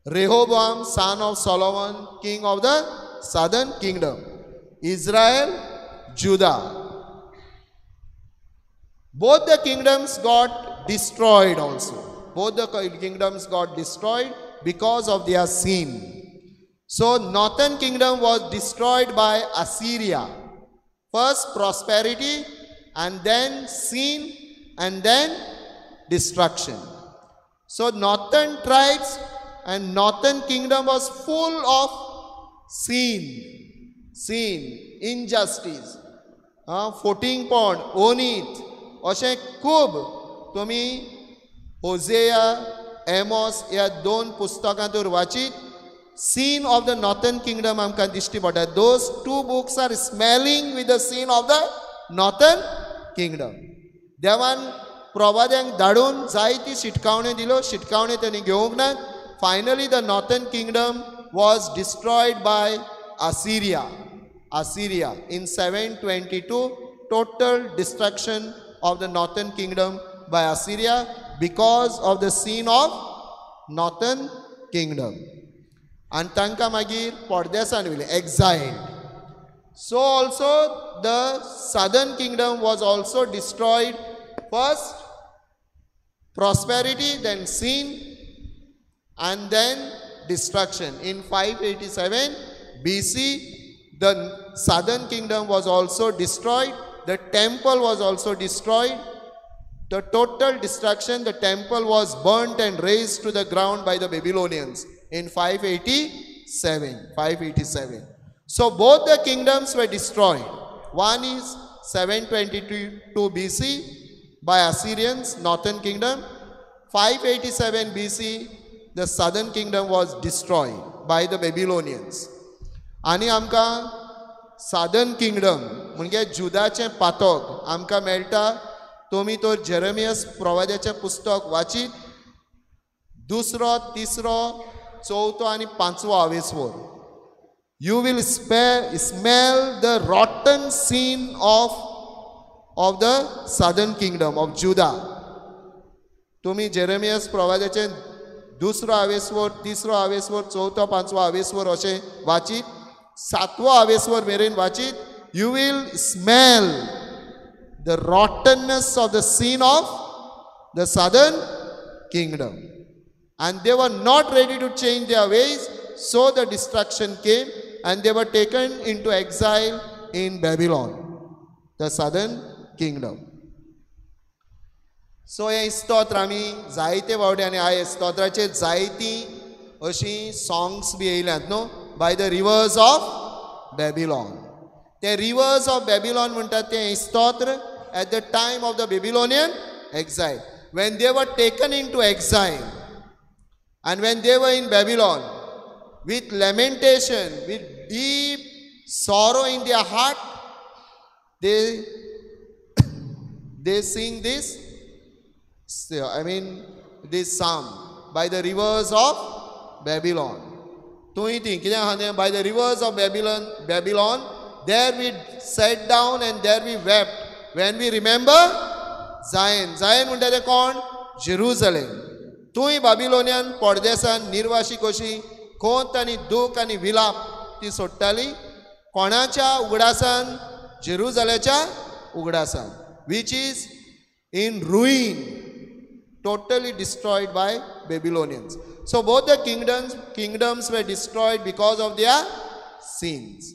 Rehoboam, son of Solomon, king of the southern kingdom. Israel, Judah. Both the kingdoms got destroyed also. Both the kingdoms got destroyed because of their sin. So northern kingdom was destroyed by Assyria. First prosperity, and then sin, and then destruction. So northern tribes and northern kingdom was full of sin, sin, injustice, फोटिंगपण, ओनीत, अशें खूब तुमी होजेया, Amos ह्या 2 पुस्तकांतूर वाचीत sin of the northern kingdom आमकां दिश्टी पडटा. Those 2 books are smelling with the sin of the northern kingdom. देवान प्रवाद्यांक धाडून जायती शिटकावण्यो दिल्यो, शिटकावण्यो तेणी घेवंक नात. Finally the northern kingdom was destroyed by Assyria. Assyria in 722, total destruction of the northern kingdom by Assyria because of the sin of northern kingdom. आनी तांकां मागीर परदेसान व्हेले, exiled. So also the southern kingdom was also destroyed. First prosperity, then sin, and then destruction. In 587 BC, The southern kingdom was also destroyed. The temple was also destroyed. The total destruction, the temple was burnt and razed to the ground by the Babylonians in 587. So both the kingdoms were destroyed. One is 722 BC by Assyrians, northern kingdom. 587 BC, the southern kingdom was destroyed by the Babylonians. आनी आमकां southern kingdom म्हणजे जुदाचें पातक आमकां मेळटा. तुमी तर जेरेमियस प्रवाद्याचें पुस्तक वाचीत दुसरो, तिसरो, चवथो आनी पांचवो आवेसवर, you will smell the rotten sin of the southern kingdom of Judah. तुमी जेरेमियस प्रवाद्याचें दुसरो आवेसवर, तिसरो आवेसवर, चवथो, पांचवो आवेसवर अशें वाचीत, सातवो आवेसवर मेरेन वाचीत, you will smell the rottenness of the sin of the southern kingdom. And they were not ready to change their ways, so the destruction came and they were taken into exile in Babylon, the southern kingdom. So हें स्तोत्र आमी जायते फावटी, आनी ह्या स्तोत्राचेर जायतीं अशीं songs बी येयल्यात न्हू, by the rivers of Babylon. ते रिवर्स ऑफ बेबिलॉन म्हणटात तें स्तोत्र at the time of the Babylonian exile, when they were taken into exile and when they were in Babylon, with lamentation, with deep sorrow in their heart, they sing this, I mean this psalm, by the rivers of Babylon. तुंय ती कितें आहा तें, by the rivers of Babylon, there we sat down and there we wept when we remember Zion. Zion म्हणटा तें कोण? जेरुजलेम. तुंय Babylonian परदेसान निर्वाशी कशी खोंत आनी दूख आनी विलाप ती सोडटाली. कोणाच्या उगडासान? जेरुजलेच्या उगडासान, which is in ruin, totally destroyed by Babylonians. So both the kingdoms were destroyed because of their sins.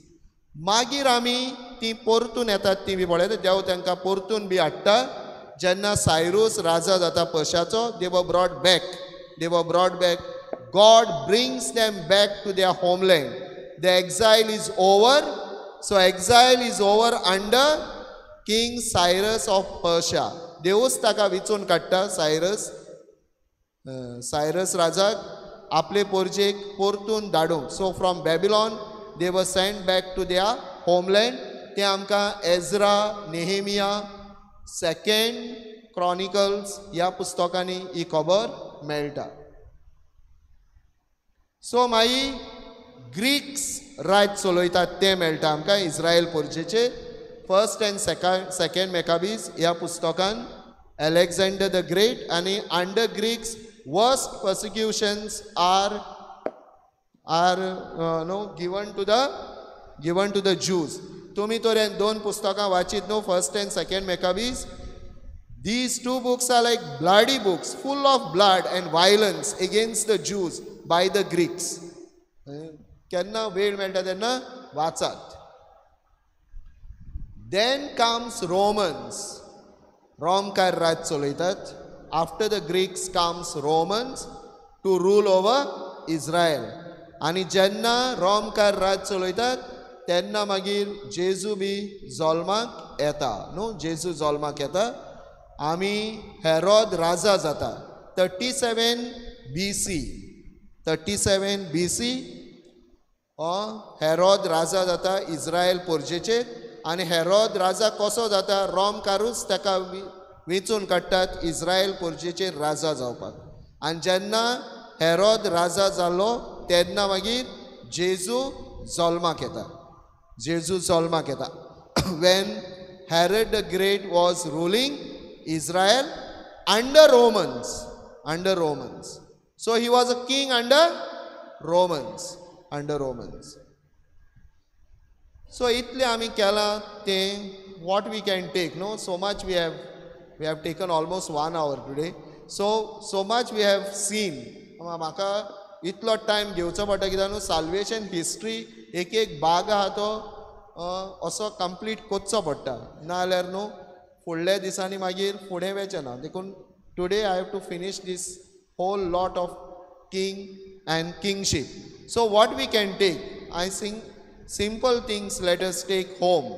मागीर आमी ती परतून येतात ती बी पळयता, देव तांकां परतून बी हाडटा. जेन्ना सायरूस राजा जाता पर्शाचो, they were brought back, they were brought back. God brings them back to their homeland. The exile is over. So exile is over under King Cyrus of Persia. देवूच ताका विचून काडटा सायरस, सायरस राजाक आपले पोरजेक परतून धाडूंक. So from Babylon they were sent back to their homeland. ते आमकां Ezra, नेहेमिया, second chronicles ह्या पुस्तकांनी ही खबर मेळटा. सो मागीर ग्रीक्स राज चलयतात तें मेळटा आमकां इस्रायल पोरजेचेर. फर्स्ट एंड सेकेंड मेकाबीज ह्या पुस्तकान अलेक्झांडर the great आनी under Greeks worst persecutions are no given to the Jews. तुमी तर हे दोन पुस्तकां वाचीत न्हू, first and second Maccabees. These two books are like bloody books, full of blood and violence against the Jews by the Greeks. केन्ना वेळ मेळटा तेन्ना वाचात. Then comes Romans. रोमकार राज चलयतात. After the Greeks comes Romans to rule over Israel. आनी जेन्ना रोमकार राज चलयतात तेन्ना मागीर जेजू बी जल्माक येता न्हू, जेजू जल्माक येता. आमी हेरोद राजा जाता 37 BC, 37 BC Herod राजा जाता इस्रायल पोरजेचेर. आनी हेरोद राजा कसो जाता? रोमकारूच ताका वेंचून काडटात इस्रायल पोरजेचेर राजा जावपाक. आनी जेन्ना हेरोद राजा जालो तेन्ना मागीर जेजू जल्माक येता, जेजू जल्माक येता. When Herod the Great was ruling Israel under Romans, under Romans. So he was a king under Romans, under Romans. So इतलें आमी केलां तें what we can take, no? So much we have taken almost 1 hour today. So much we have seen. म्हाका इतलो time घेवचो पडटा कित्याक न्हू साल्वेशन हिस्ट्री एक एक भाग आहा तो असो कंप्लीट करचो पडटा, नाजाल्यार न्हू फुडल्या दिसांनी मागीर फुडें वचें ना. देखून today I have to finish this whole lot of king and kingship. So what we can take, I think simple things let us take home.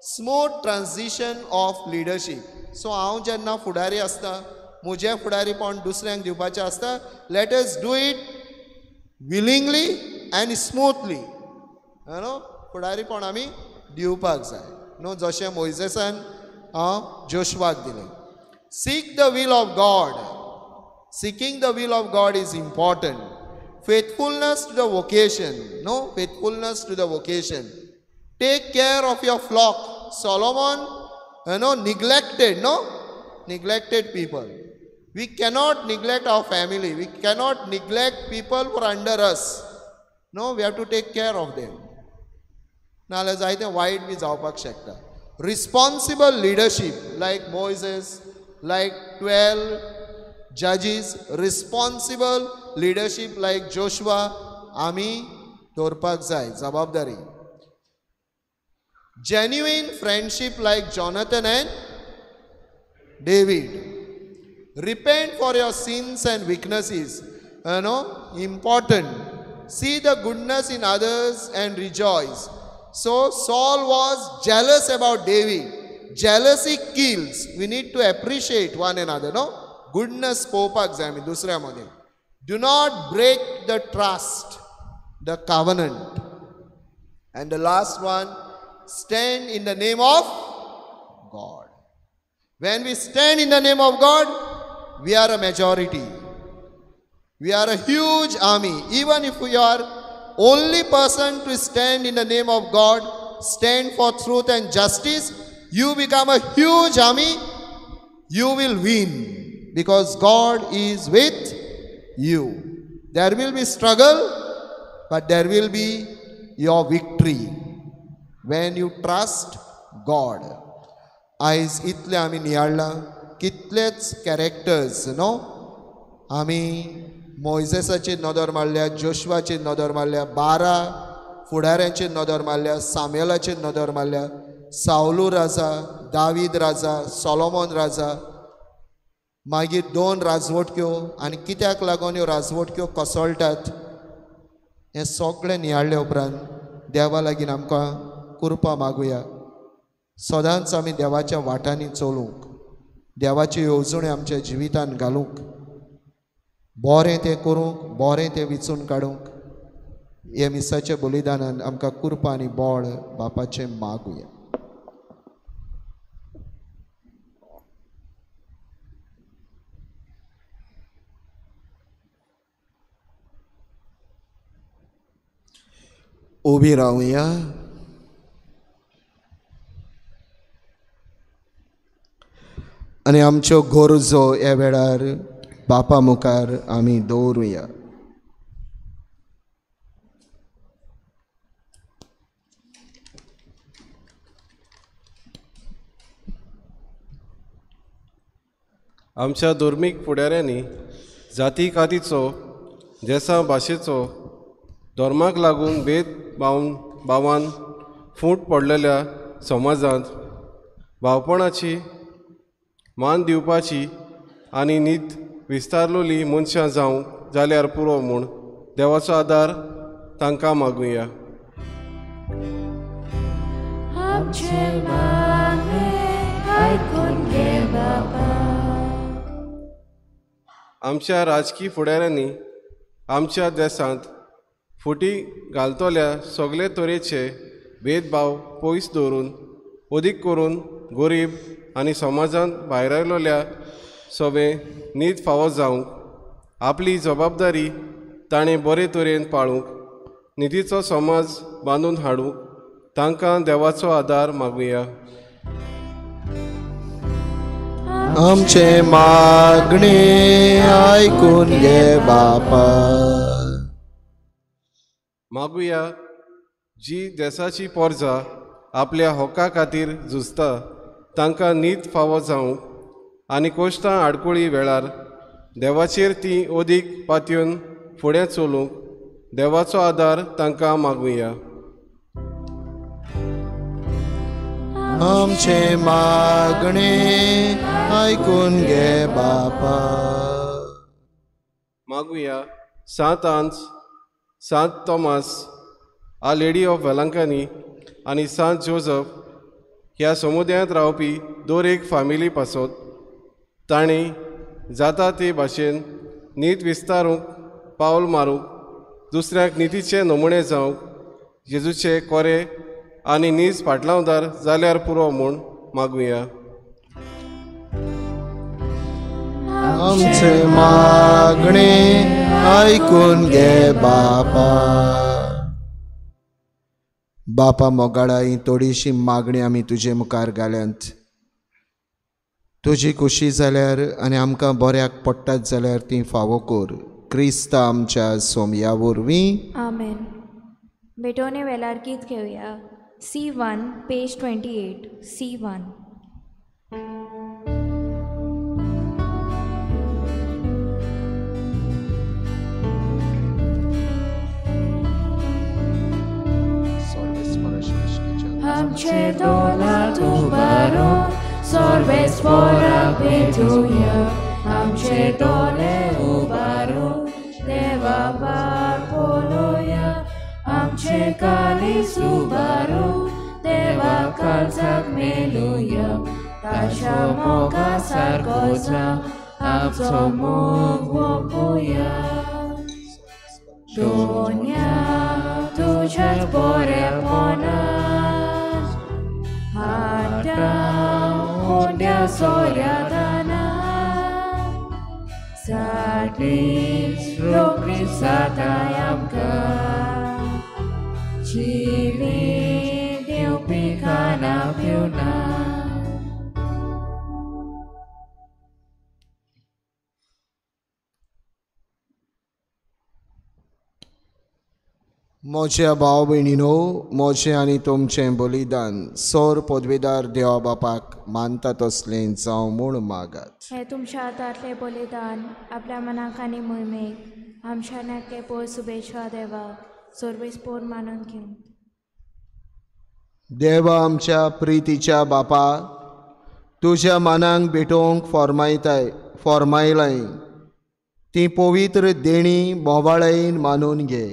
Smooth transition of leadership. So हांव जेन्ना फुडारी आसता म्हजें फुडारीपण दुसऱ्यांक दिवपाचें आसता, let us do it willingly and smoothly. न्हू फुडारीपण आमी दिवपाक जाय न्हू, जशें मोयजेसान जोशवाक दिलें. Seek the will of God. Seeking the will of God is important. Faithfulness to the vocation. No, faithfulness to the vocation. Take care of your flock. Solomon, you know, neglected, no? Neglected people. We cannot neglect our family. We cannot neglect people who are under us. No, we have to take care of them. नाल्यार जायते वायट बी जावपाक शकता. Responsible leadership like Moses, like 12 judges, responsible leadership like Joshua आमी दवरपाक जाय जबाबदारी. Genuine friendship like Jonathan and David. Repent for your sins and weaknesses, you know, important. See the goodness in others and rejoice. So Saul was jealous about David. Jealousy kills. We need to appreciate one another, no? Goodness पळोवपाक जाय आमी दुसऱ्या मदीं. Do not break the trust, the covenant. And the last one, stand in the name of God. When we stand in the name of God, we are a majority. We are a huge army. Even if we are only person to stand in the name of God, stand for truth and justice, you become a huge army, you will win because God is with you. There will be struggle, but there will be your victory when you trust God. आयज इतले आमी नियाळ्ळां कितलेच characters न्हू, आमी मोयजेसाची नदर मारल्या, जोशवाची नदर मारल्या, 12 फुडाऱ्यांची नदर मारल्या, सामुएलाची नदर मारल्या, सावलू राजा, दावीद राजा, सोलोमन राजा, मागीर 2 राजवटक्यो आनी कित्याक लागून ह्यो राजवटक्यो कोसळटात हें सगळें नियाळ्ळे उपरांत देवा लागीं आमकां कृपा मागुया. सदांच आमी देवाच्या वाटांनी चलूंक, देवाची येवजण्यो आमच्या जिवितान घालूंक, बरें तें करूंक, बरें तें विचून काडूंक हे मिसाच्या बलिदानान आमकां कृपा आनी बळ बापाचें मागुया. उबी रावया. आनी आमच्यो गरजो ह्या वेळार बापा मुखार आमी दवरुया. आमच्या धर्मीक फुडाऱ्यांनी जाती कातीचो, देसा भाशेचो, धर्माक लागून भेद भावान फूट पडलेल्या समाजांत भावपणाची मान दिवपाची आनी नीत विस्तारलोली मनशां जावंक जाल्यार पुरो म्हूण देवाचो आदार तांकां मागुया. आमच्या राजकी फुडाऱ्यांनी आमच्या देशांत फुटी घालतल्या सगळे तरेचे भेदभाव पयस दवरून अदीक करून गरीब आनी समाजांत भायरायलोल्या सवे नीत फावो जावंक आपली जबाबदारी ताणें बरे तरेन पाळूंक नितीचो समाज बांदून हाडूंक तांकां देवाचो आदार मागुया. आमचे मागणे आयकून घे बापा. मागुया जी देसाची पोरजा आपल्या हक्का खातीर झुजता तांकां नीत फावो जावंक आनी कोश्टां आडकुळी वेळार देवाचेर ती अदीक पातयेवन फुडें चलूंक देवाचो आदार तांकां मागुया. आमचे मागणे आयकून घे बापा. मागुया Sant Anse, Sant Thomas, our lady of Velankanni आनी सांत जोजफ ह्या समुदायांत रावपी दर एक फामिली पासत तांणी जाता ते भाशेन नीत विस्तारूंक पावल मारूंक दुसऱ्यांक नितीचे नमुणे जावंक जेजूचे कोरे आनी नीज पाटलावदार जाल्यार पुरो म्हूण मागुया. आमचे मागणे आयकून घे बापा. बापा मोगाळा, ही थोडीशी मागणी आमी तुजे मुखार घाल्यांत. तुजी खुशी जाल्यार आनी आमकां बऱ्याक पडटात जाल्यार ती फावो कर. क्रिस्ता आमच्या सोमया वरवीं आमेन. बेटोने वेलार गीत घेवया. C1 page 28 C1. आमचे दोलात उबारून सर्वेस्पराक भेटुया. आमचे दोले उबारून देवा पार पळोवया. आमचे काळीज उबारून देवा काळजाक मेलुया. ताच्या मोगा सारको जावं आमचो मोग वोपुया. दोन्या तुज्याच बरेपणान हाडटा हुंड्या सोऱ्या साठीच रोखडीच जाताय आमकां जिवीत दिवपी खाणां पिवना. म्हज्या भाव भयणीनो, म्हजें आनी तुमचें बलिदान सोर पदवेदार देवा बापाक मानता तसलें जावं म्हूण मागात. हें तुमच्या हातांतलें बलिदान आपल्या मनाक आनी मोहिमेक आमच्या नाके पोर शुभेच्छा देवा सर्वेस पोर मानून घेवन. देवा आमच्या प्रितीच्या बापा, तुज्या मनाक भेटोवंक फॉर्मायलाय ती पवित्र देणी बोवाळायेन मानून घे.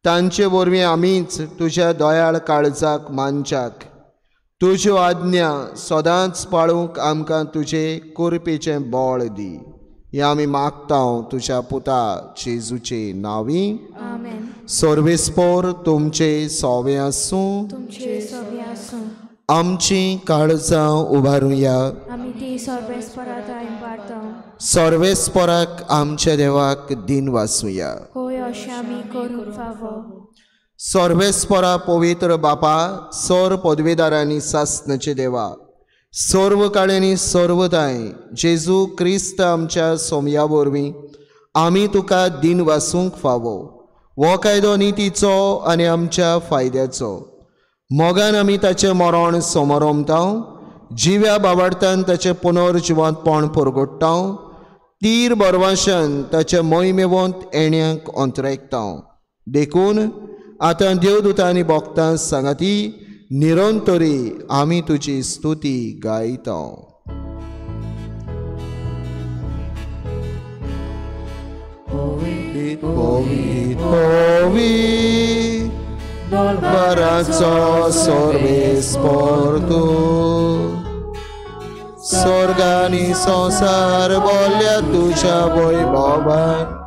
तांचे वरवीं आमीच तुज्या दयाळ काळजाक मानच्याक तुज्यो आज्ञा सदांच पाळूंक आमकां तुजे कृपेचें बळ दी. हें आमी मागता तुज्या पुता जेजूचे नांवी. आमेन. सर्वेस्पोर तुमचे सोवे आसूं. तुमचे सोवे आसूं. आमची काळजां उबारुया. आमी ती सर्वेस्पराक पाडता. सर्वेस्पराक आमच्या देवाक दिन वासुया. होय, अशें आमी करूंक फावो. सर्वेस्परा पवित्र बापा, सर पदवेदारांनी सासनाचे देवा, सर्व काळ्यांनी सर्वदाय जेजू क्रिस्त आमच्या सोमया वरवीं आमी तुका दिन वासूंक फावो. हो कायदो नितीचो आनी आमच्या फायद्याचो. मोगान आमी ताचें मरण समरोमता, जिव्या बावाडतान ताचें पुनर्जिवंतपण परगट्टा, तीर बरवाशान ताचे मोहिमेवंत येण्याक अंतरायता. देखून आतां देवदूतांनी भक्तां सांगाती निरंतरी आमी तुजी स्तुती गायता. पवित्र पवित्र बराचो सर्वेस्पर तूं, स्वर्गानी संवसार बोल्ल्या तुज्या वैभवान,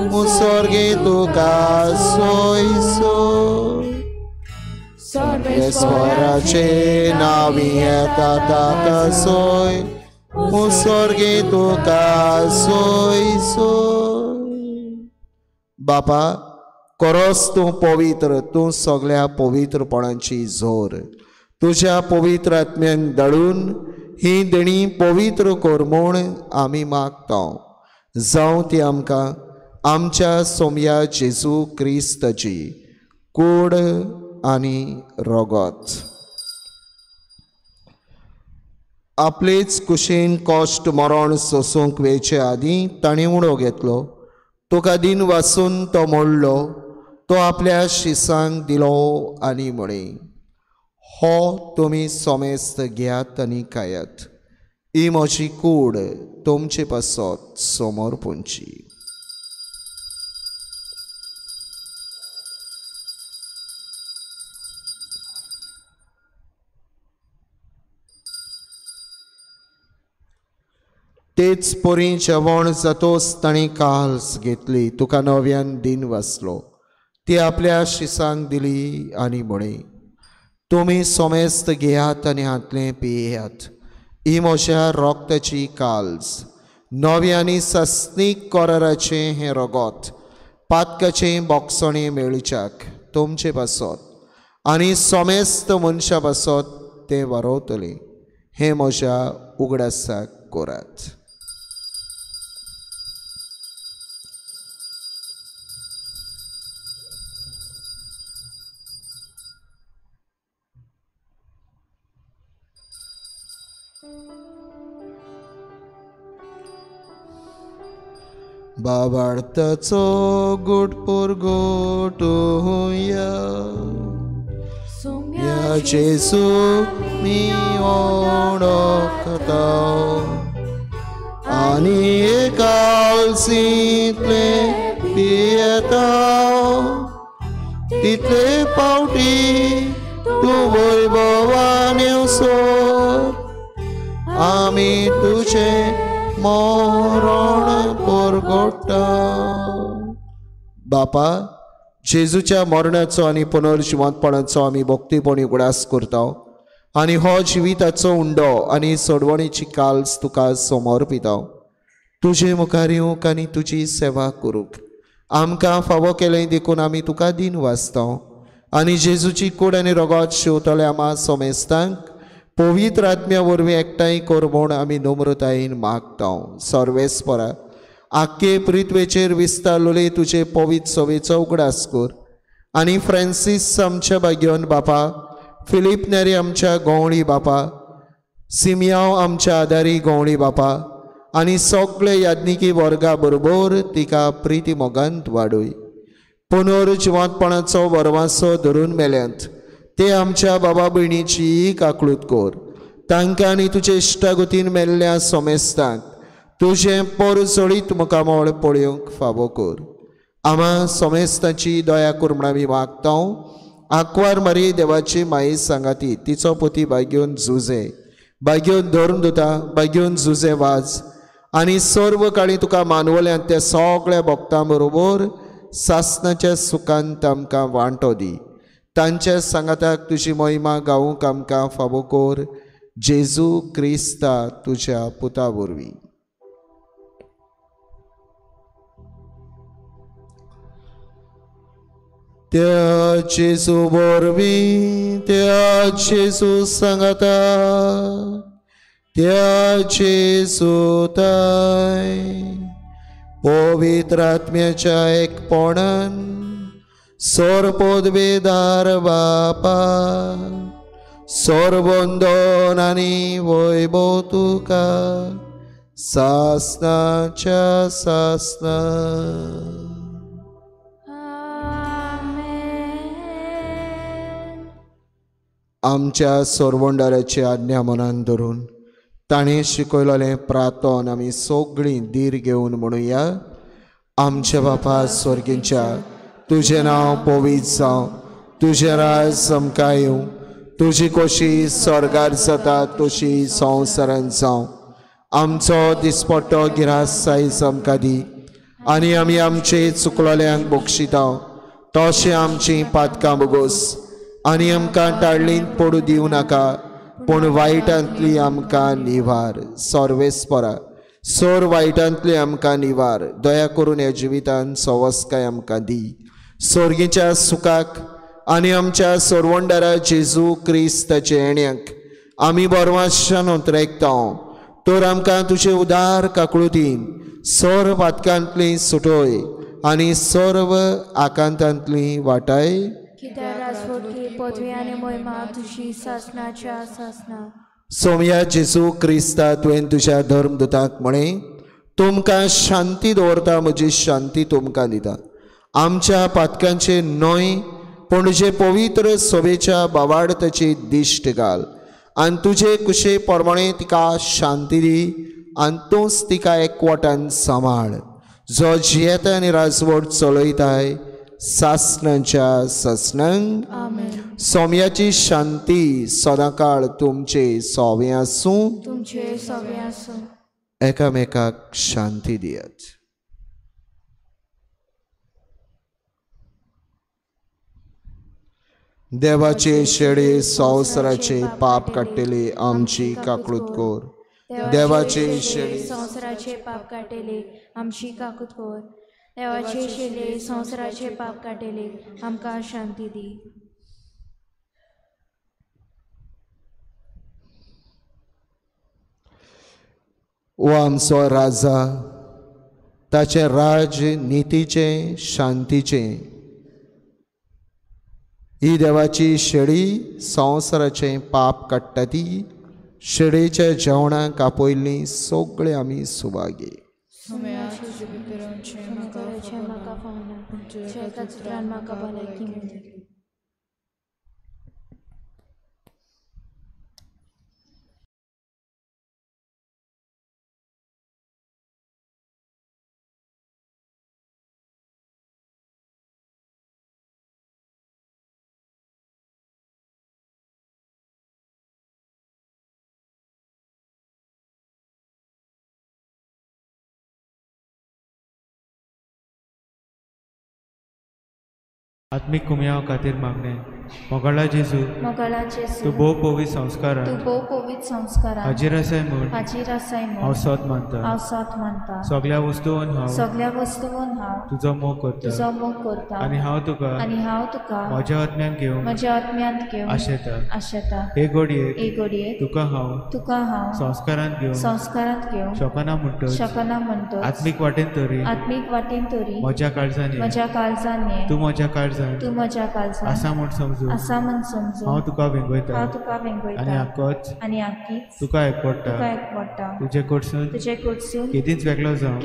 मुसर्गे तुका सोयसो. सर्वेस्पराचे नांवी येता ताका सोय, मुसर्गे तुका सोयसो. बापा, करोस तूं पवित्र, तूं सगळ्या पवित्रपणाची जोर. तुज्या पवित्र आत्म्यान दळून ही देणी पवित्र कर म्हूण आमी मागता. जावं ती आमकां आमच्या सोमया जेजू क्रिस्ताची कूड आनी रगत. आपलेच कुशीन कश्ट मरण सोसूंक वेचे आदीं ताणें उणो घेतलो, तुका दिन वासून तो मोडलो, तो आपल्या शिसांक दिलो आनी म्हळें, हो तुमी सोमेस्त घेयात आनी खायात, ही म्हजी कूड तुमचे पासत समोर पुंची. तेच परी जेवण जातोच ताणें काल्स घेतली, तुका नव्यान दिन वाचलो, ती आपल्या शिसांक दिली आनी म्हळें, तुमी सोमेस्त घेयात आनी हांतलें पियेयात, ही म्हज्या रोगताची काल्स, नव्या आनी सस्नीक कराराचें हें रगत पातकाचें बोगसणें मेळच्याक तुमचे पासत आनी सोमेस्त मनशा पासत तें वरोवतलें. हें म्हज्या उगडासाक करात. बाबार्थाचो गुट पुरगोटुया या जेजू मी ओळखता आनी एकालसींतले पियेता तितले पावटी तूं वैभवान येवसर आमी तुजें मरण परगोटा. बापा, जेजूच्या मरणाचो आनी पुनर्जिवंतपणाचो आमी भक्तीपणी उगडास करता आनी हो जिविताचो उंडो आनी सोडवणेची काल्स तुका समर्पिता. तुजे मुखार येवंक आनी तुजी सेवा करूंक आमकां फावो केलें देखून आमी तुका दिन वाचता आनी जेजूची कूड आनी रगत शिंवतले आमा सोमेस्तांक पवित्र आत्म्या वरवीं एकठांय कर म्हूण आमी नम्रतायेन मागता. सर्वेस्परा, आख्खे पृथ्वेचेर विस्तारलेले तुजे पवित्र सवेचो उगडास कर आनी फ्रांसीस आमच्या भाग्योन बापा, फिलीप नेरी आमच्या गवळी बापा, सिमियांव आमच्या आदारी गवळी बापा आनी सगळे याज्ञिकी वर्गा बरोबर तिका प्रिती मोगांत वाडय. पुनर्जिवंतपणाचो वरवासो धरून मेल्यांत ते आमच्या बाबा भयणीची काकळूत कर. तांकां आनी तुजे इश्टागतीन मेल्ल्या सोमेस्तांक तुजें परजळीत मुखामळ पळोवंक फावो कर. आमा सोमेस्तांची दया कर म्हूण आमी मागता. आंकवार मारी देवाची माई सांगाती, तिचो पोती बागेवन जुजे, बागेवन धरून दिता, बागेवन जुजे वाज आनी सर्व काळी तुका मानवल्यान त्या सगळ्या भक्तां बरोबर सासनाच्या सुखांत आमकां वांटो दी. तांच्या सांगाताक तुजी महिमा गावूंक आमकां फावो कर. जेजू क्रिस्ता तुज्या पुता वरवीं. त्या जेजू वरवीं, त्या जेजू सांगाता, त्या जेजू ताय पवित्र आत्म्याच्या एकपणान सोरपोदवेदार बापा, सोरबंदन आनी वैभव तुका सासनाच्या सासना. आमच्या सोरवंडाराची आज्ञा मनान धरून ताणें शिकयलेलें प्रार्थन आमी सगळीं धीर घेवन म्हणुया. आमच्या बापा स्वर्गींच्या, तुजें नांव पवित्र जावं, तुजें राज आमकां येवं, तुजी कशी स्वर्गार जाता तशी संवसारांत जावं. आमचो दिसपट्टो गिरास सायज आमकां दी आनी आमी आमचे चुकलोल्यांक बक्षिता तशें आमचीं पातकां बोगोस आनी आमकां टाळलींत पडूं दिवं नाका, पूण वायटांतली आमकां निवार. सर्वेस्परा, सोर वायटांतली आमकां निवार. दया करून ह्या जिवितान सवस्काय आमकां दी. सोर्गीच्या सुखाक आनी आमच्या सोरवंडारा जेजू क्रिस्ताचे येण्याक आमी बरवाशान उतरेकता. तर आमकां तुजे उदार काकळुतीन सर्व पातकांतली सुटोय आनी सर्व आकांतांतली वाटाय. सोमया जेजू क्रिस्ता, तुवें तुज्या धर्मदूताक म्हळें, तुमकां शांती दवरता, म्हजी शांती तुमकां दिता. आमच्या पातकांचे न्हय पूण जे पवित्र सभेच्या बावाडताची दिश्ट घाल आनी तुजे कुशे प्रमाणे तिका शांती दी आनी तूंच तिका एकवटान सांबाळ, जो जियेता आनी राजवट चलयताय सासणाच्या सासणांक. सोम्याची शांती सदांकाळ तुमचे सोवे आसूं, तुमचे सोवे आसूं. एकामेकाक शांती दियात. देवाचे शेळे संवसाराचे पाप काडटले आमची काकळूत कर. देवाचे शेळे संवसाराचे पाप काडटले आमची काकूत कर. देवाचे शेळे संवसाराचे पाप काडटले आमकां शांती दी. ओ आमचो राजा, ताचें राज्य नितीचें शांतीचें. ही देवाची शेळी संवसाराचें पाप काडटा ती शेळेच्या जेवणाक आपयल्लीं सगळे आमी सुभागी. आत्मीक कुमयाव खातीर मागणें. मोगाळा जेजू, तूं भोव पवित्र संस्कारान हाजीर आसाय म्हूण हांव सोत मानता. सगळ्या वस्तून हांव तुजो मोग करता आनी हांव तुका म्हज्या आत्म्यांत घेवंक आशेता. हे घडयेक तुका हांव संस्कारांत घेवंक शकना म्हणटच आत्मीक वाटेन तरी म्हज्या काळजान ये, तूं म्हज्या काळजान आसा म्हूण समजून हांव तुका वेंगयता आनी आकीच तुका एकवटा. तुजे कडसून केदींच वेगळो जावं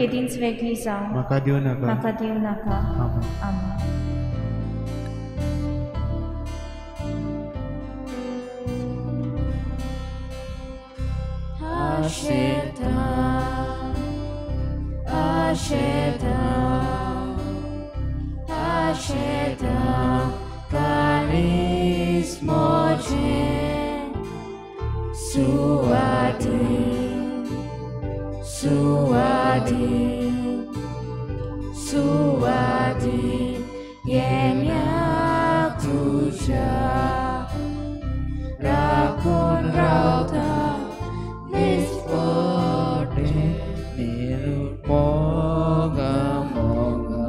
म्हाका दिवं नाका. आमेन. आशेता आशेता आशेता कालीस मोजें सुवादी सुवादी सुवादी येन्याक तुज्या राखून रावता दिसपट्टें मोगा मोगा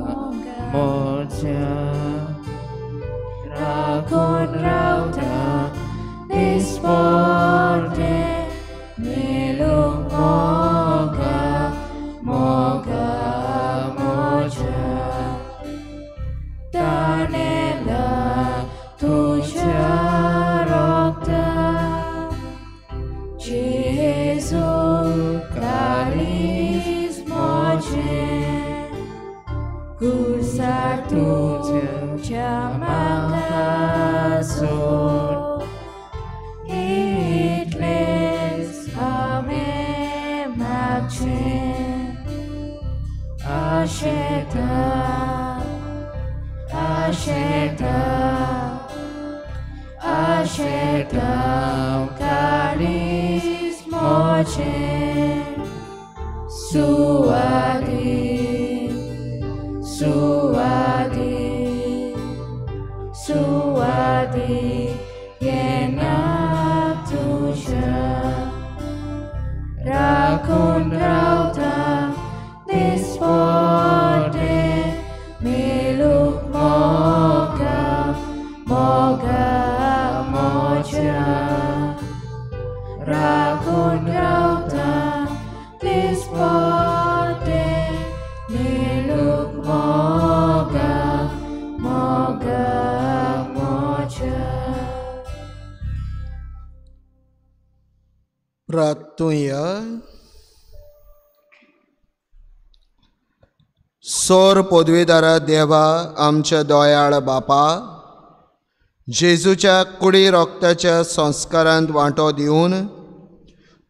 मोज्या राखून रावता दिसपट्टें मेलूंक मोगा मोगा मोज्या ताणेला तुज्या रक्तान जेजू काळीज मोजें कुर्सार तुज्या म्हाका सोड इतलेंच हांवें मागचें. आशेता आशेता आशेता काळीज मोजें सुवादी सुवादी सुवादी येन्याक तुज्या राखून रावता दिसपट्टें मेलूंक मोगा मोगा मोज्या राखून रावता दिसपट्टें मेलूंक मोगा मोगा मोज्या. प्रार्थुया. सोर पदवेदारा देवा आमच्या दयाळ बापा, जेजूच्या कुडी रोगताच्या संस्कारांत वांटो दिवन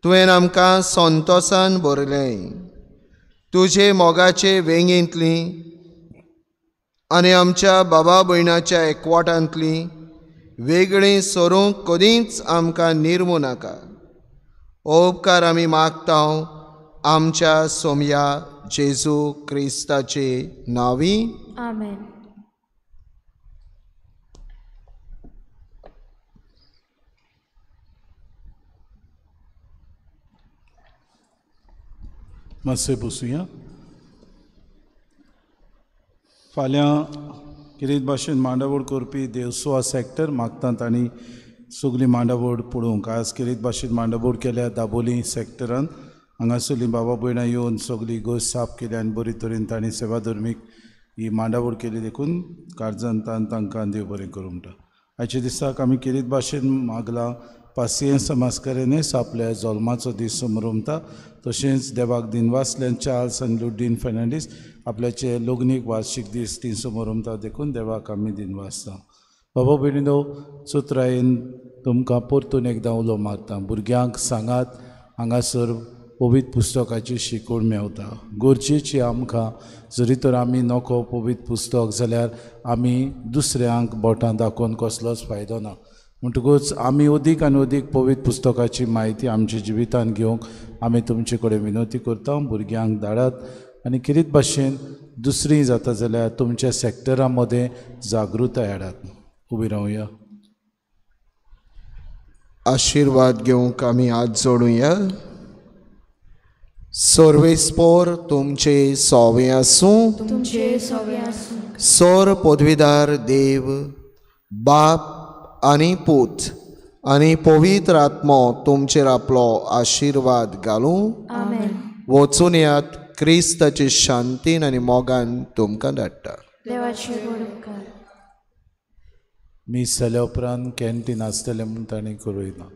तुवें आमकां संतोसान भरलें. तुजे मोगाचे वेंगेंतली आनी आमच्या बाबा भयणाच्या एकवटांतली वेगळीं सरूंक कदींच आमकां निर्मू नाका. उपकार आमी मागता आमच्या सोमया जेजू क्रिस्ताचे नांवी, आमेन. मातशें बसुया. फाल्यां किरीत भाशेन मांडावळ करपी देवसुआ सॅक्टर मागतात तांणी सगळी मांडावळ पळोवंक. आज किरीत भाशेन मांडावळ केल्या दाबोली सॅक्टरान. हांगासरलीं बाबा भयणां येवन सगळी गोश्ट साफ केली आनी बरी तरेन तांणी सेवा धर्मीक ही मांडावळ केली देखून काळजान तांकां देव बरें करूं म्हणटा. आयच्या दिसाक आमी किरीत भाशेन मागलां पासियेंस मास्करेन्हस आपल्या जल्माचो दीस समरमता. तशेंच देवाक दिनवासल्यान चार्ल्स आनी लुडीन फर्नांडीस आपल्याचे लग्नीक वार्षीक दीस ती समरमता देखून देवाक आमी दिनवासता. बाबा भयणीनो, चतुरायेन तुमकां परतून एकदां उलो मारता. भुरग्यांक सांगात हांगासर पवित्र पुस्तकाची शिकवण मेवता. गरजेची आमकां जरी तर आमी नको पवित्र पुस्तक जाल्यार आमी दुसऱ्यांक बोटां दाखोवन कसलोच फायदो ना. म्हणटकूच आमी अदीक आनी अदीक पवित्र पुस्तकाची म्हायती आमच्या जिवितांत घेवंक आमी तुमचे कडेन विनवती करता. भुरग्यांक धाडात आनी किरीत भाशेन दुसरी जाता जाल्यार तुमच्या सॅक्टरा मदें जागृताय हाडात. उबी रावया. आशिर्वाद घेवंक आमी हात जोडुया. सर्वेस्पोर तुमचे सोवे आसूं. तुमचे सोवे आसूं. सोर पदवीदार देव बाप आनी पूत आनी पवित्र आत्मो तुमचेर आपलो आशिर्वाद घालूं. आमेन. वचून यात क्रिस्ताचे शांतीन आनी मोगान तुमकां धाडटा. देवाचे व्हड उपकार. मीस जाल्या उपरांत कॅन्टीन आसतलें म्हूण तांणी कळयलां.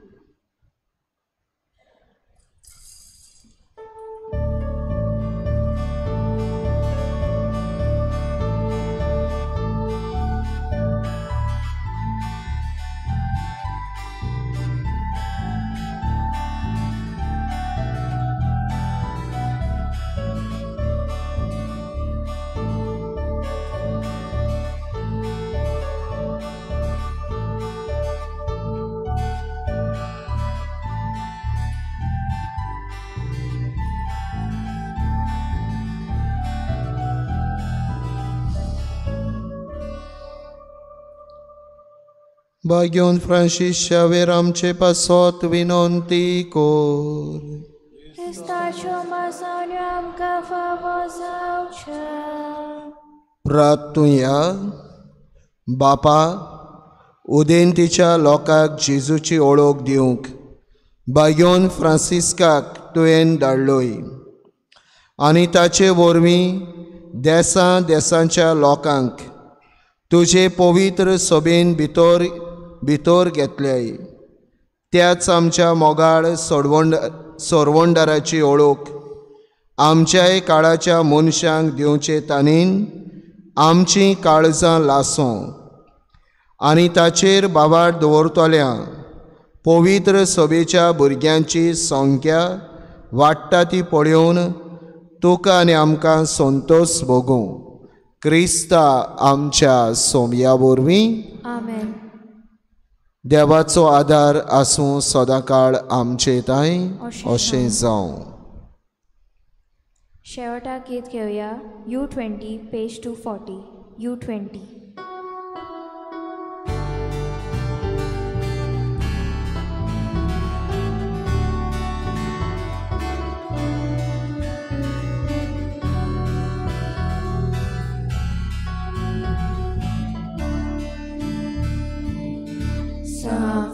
भाग्योन फ्रांसीस शावेर आमचे पासत विनंती कोर. प्रार्थुया. बापा, उदेंतीच्या लोकांक जेजूची ओळख दिवंक भाग्योन फ्रांसिस्काक तुवें धाडलोय आनी ताचे वरवीं देसां देसांच्या लोकांक तुजे पवित्र सभेन भितर भितर घेतले. त्याच आमच्या मोगाळ सोडवणदाराची ओळख आमच्याय काळाच्या मनशांक दिवचे ताणीन आमचीं काळजां लासूं आनी ताचेर बाबार दवरतल्या पवित्र सभेच्या भुरग्यांची संख्या वाडटा ती पळोवन तुका आनी आमकां संतोश भोगूं. क्रिस्ता आमच्या सोमया वरवीं. आमेन. देवाचो आदार आसूं सदांकाळ आमचे तांय. अशें जावं. शेवटाक गीत घेवया. U20 page 240. U20.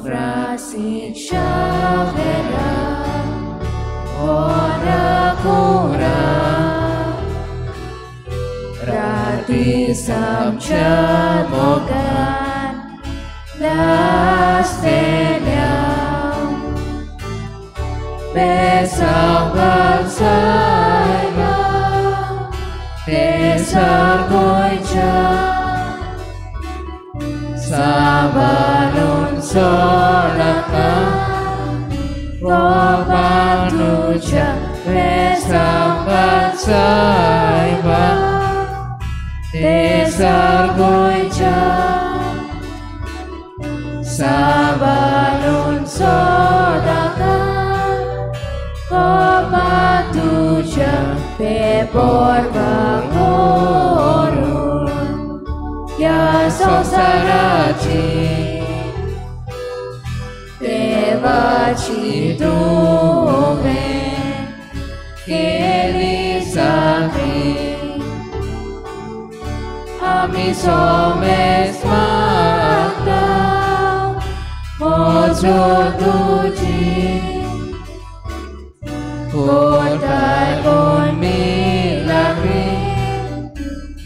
Francis Xavier, ora cura, ratisam chamogan, lasteliam, besang balsaiba, Cesar गोंयच्या साबारून सोडाका कोपा तुज्या बेसांगात सायबा देसार गोंयच्या साबारून सोडाका कोपा तुज्या बेपोरवा करून ह्या संवसाराची देवाची तुवें केली साखळी आमी सोमेस मागता मोजो तुजी कोटाय कोण मिलाग्री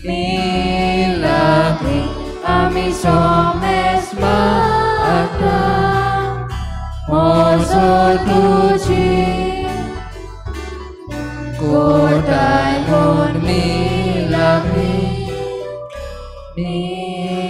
मिलाग्री आमी सोमेस मागता मोजो तुजी कोटाय कोण मिलाग्री मिलाग्री.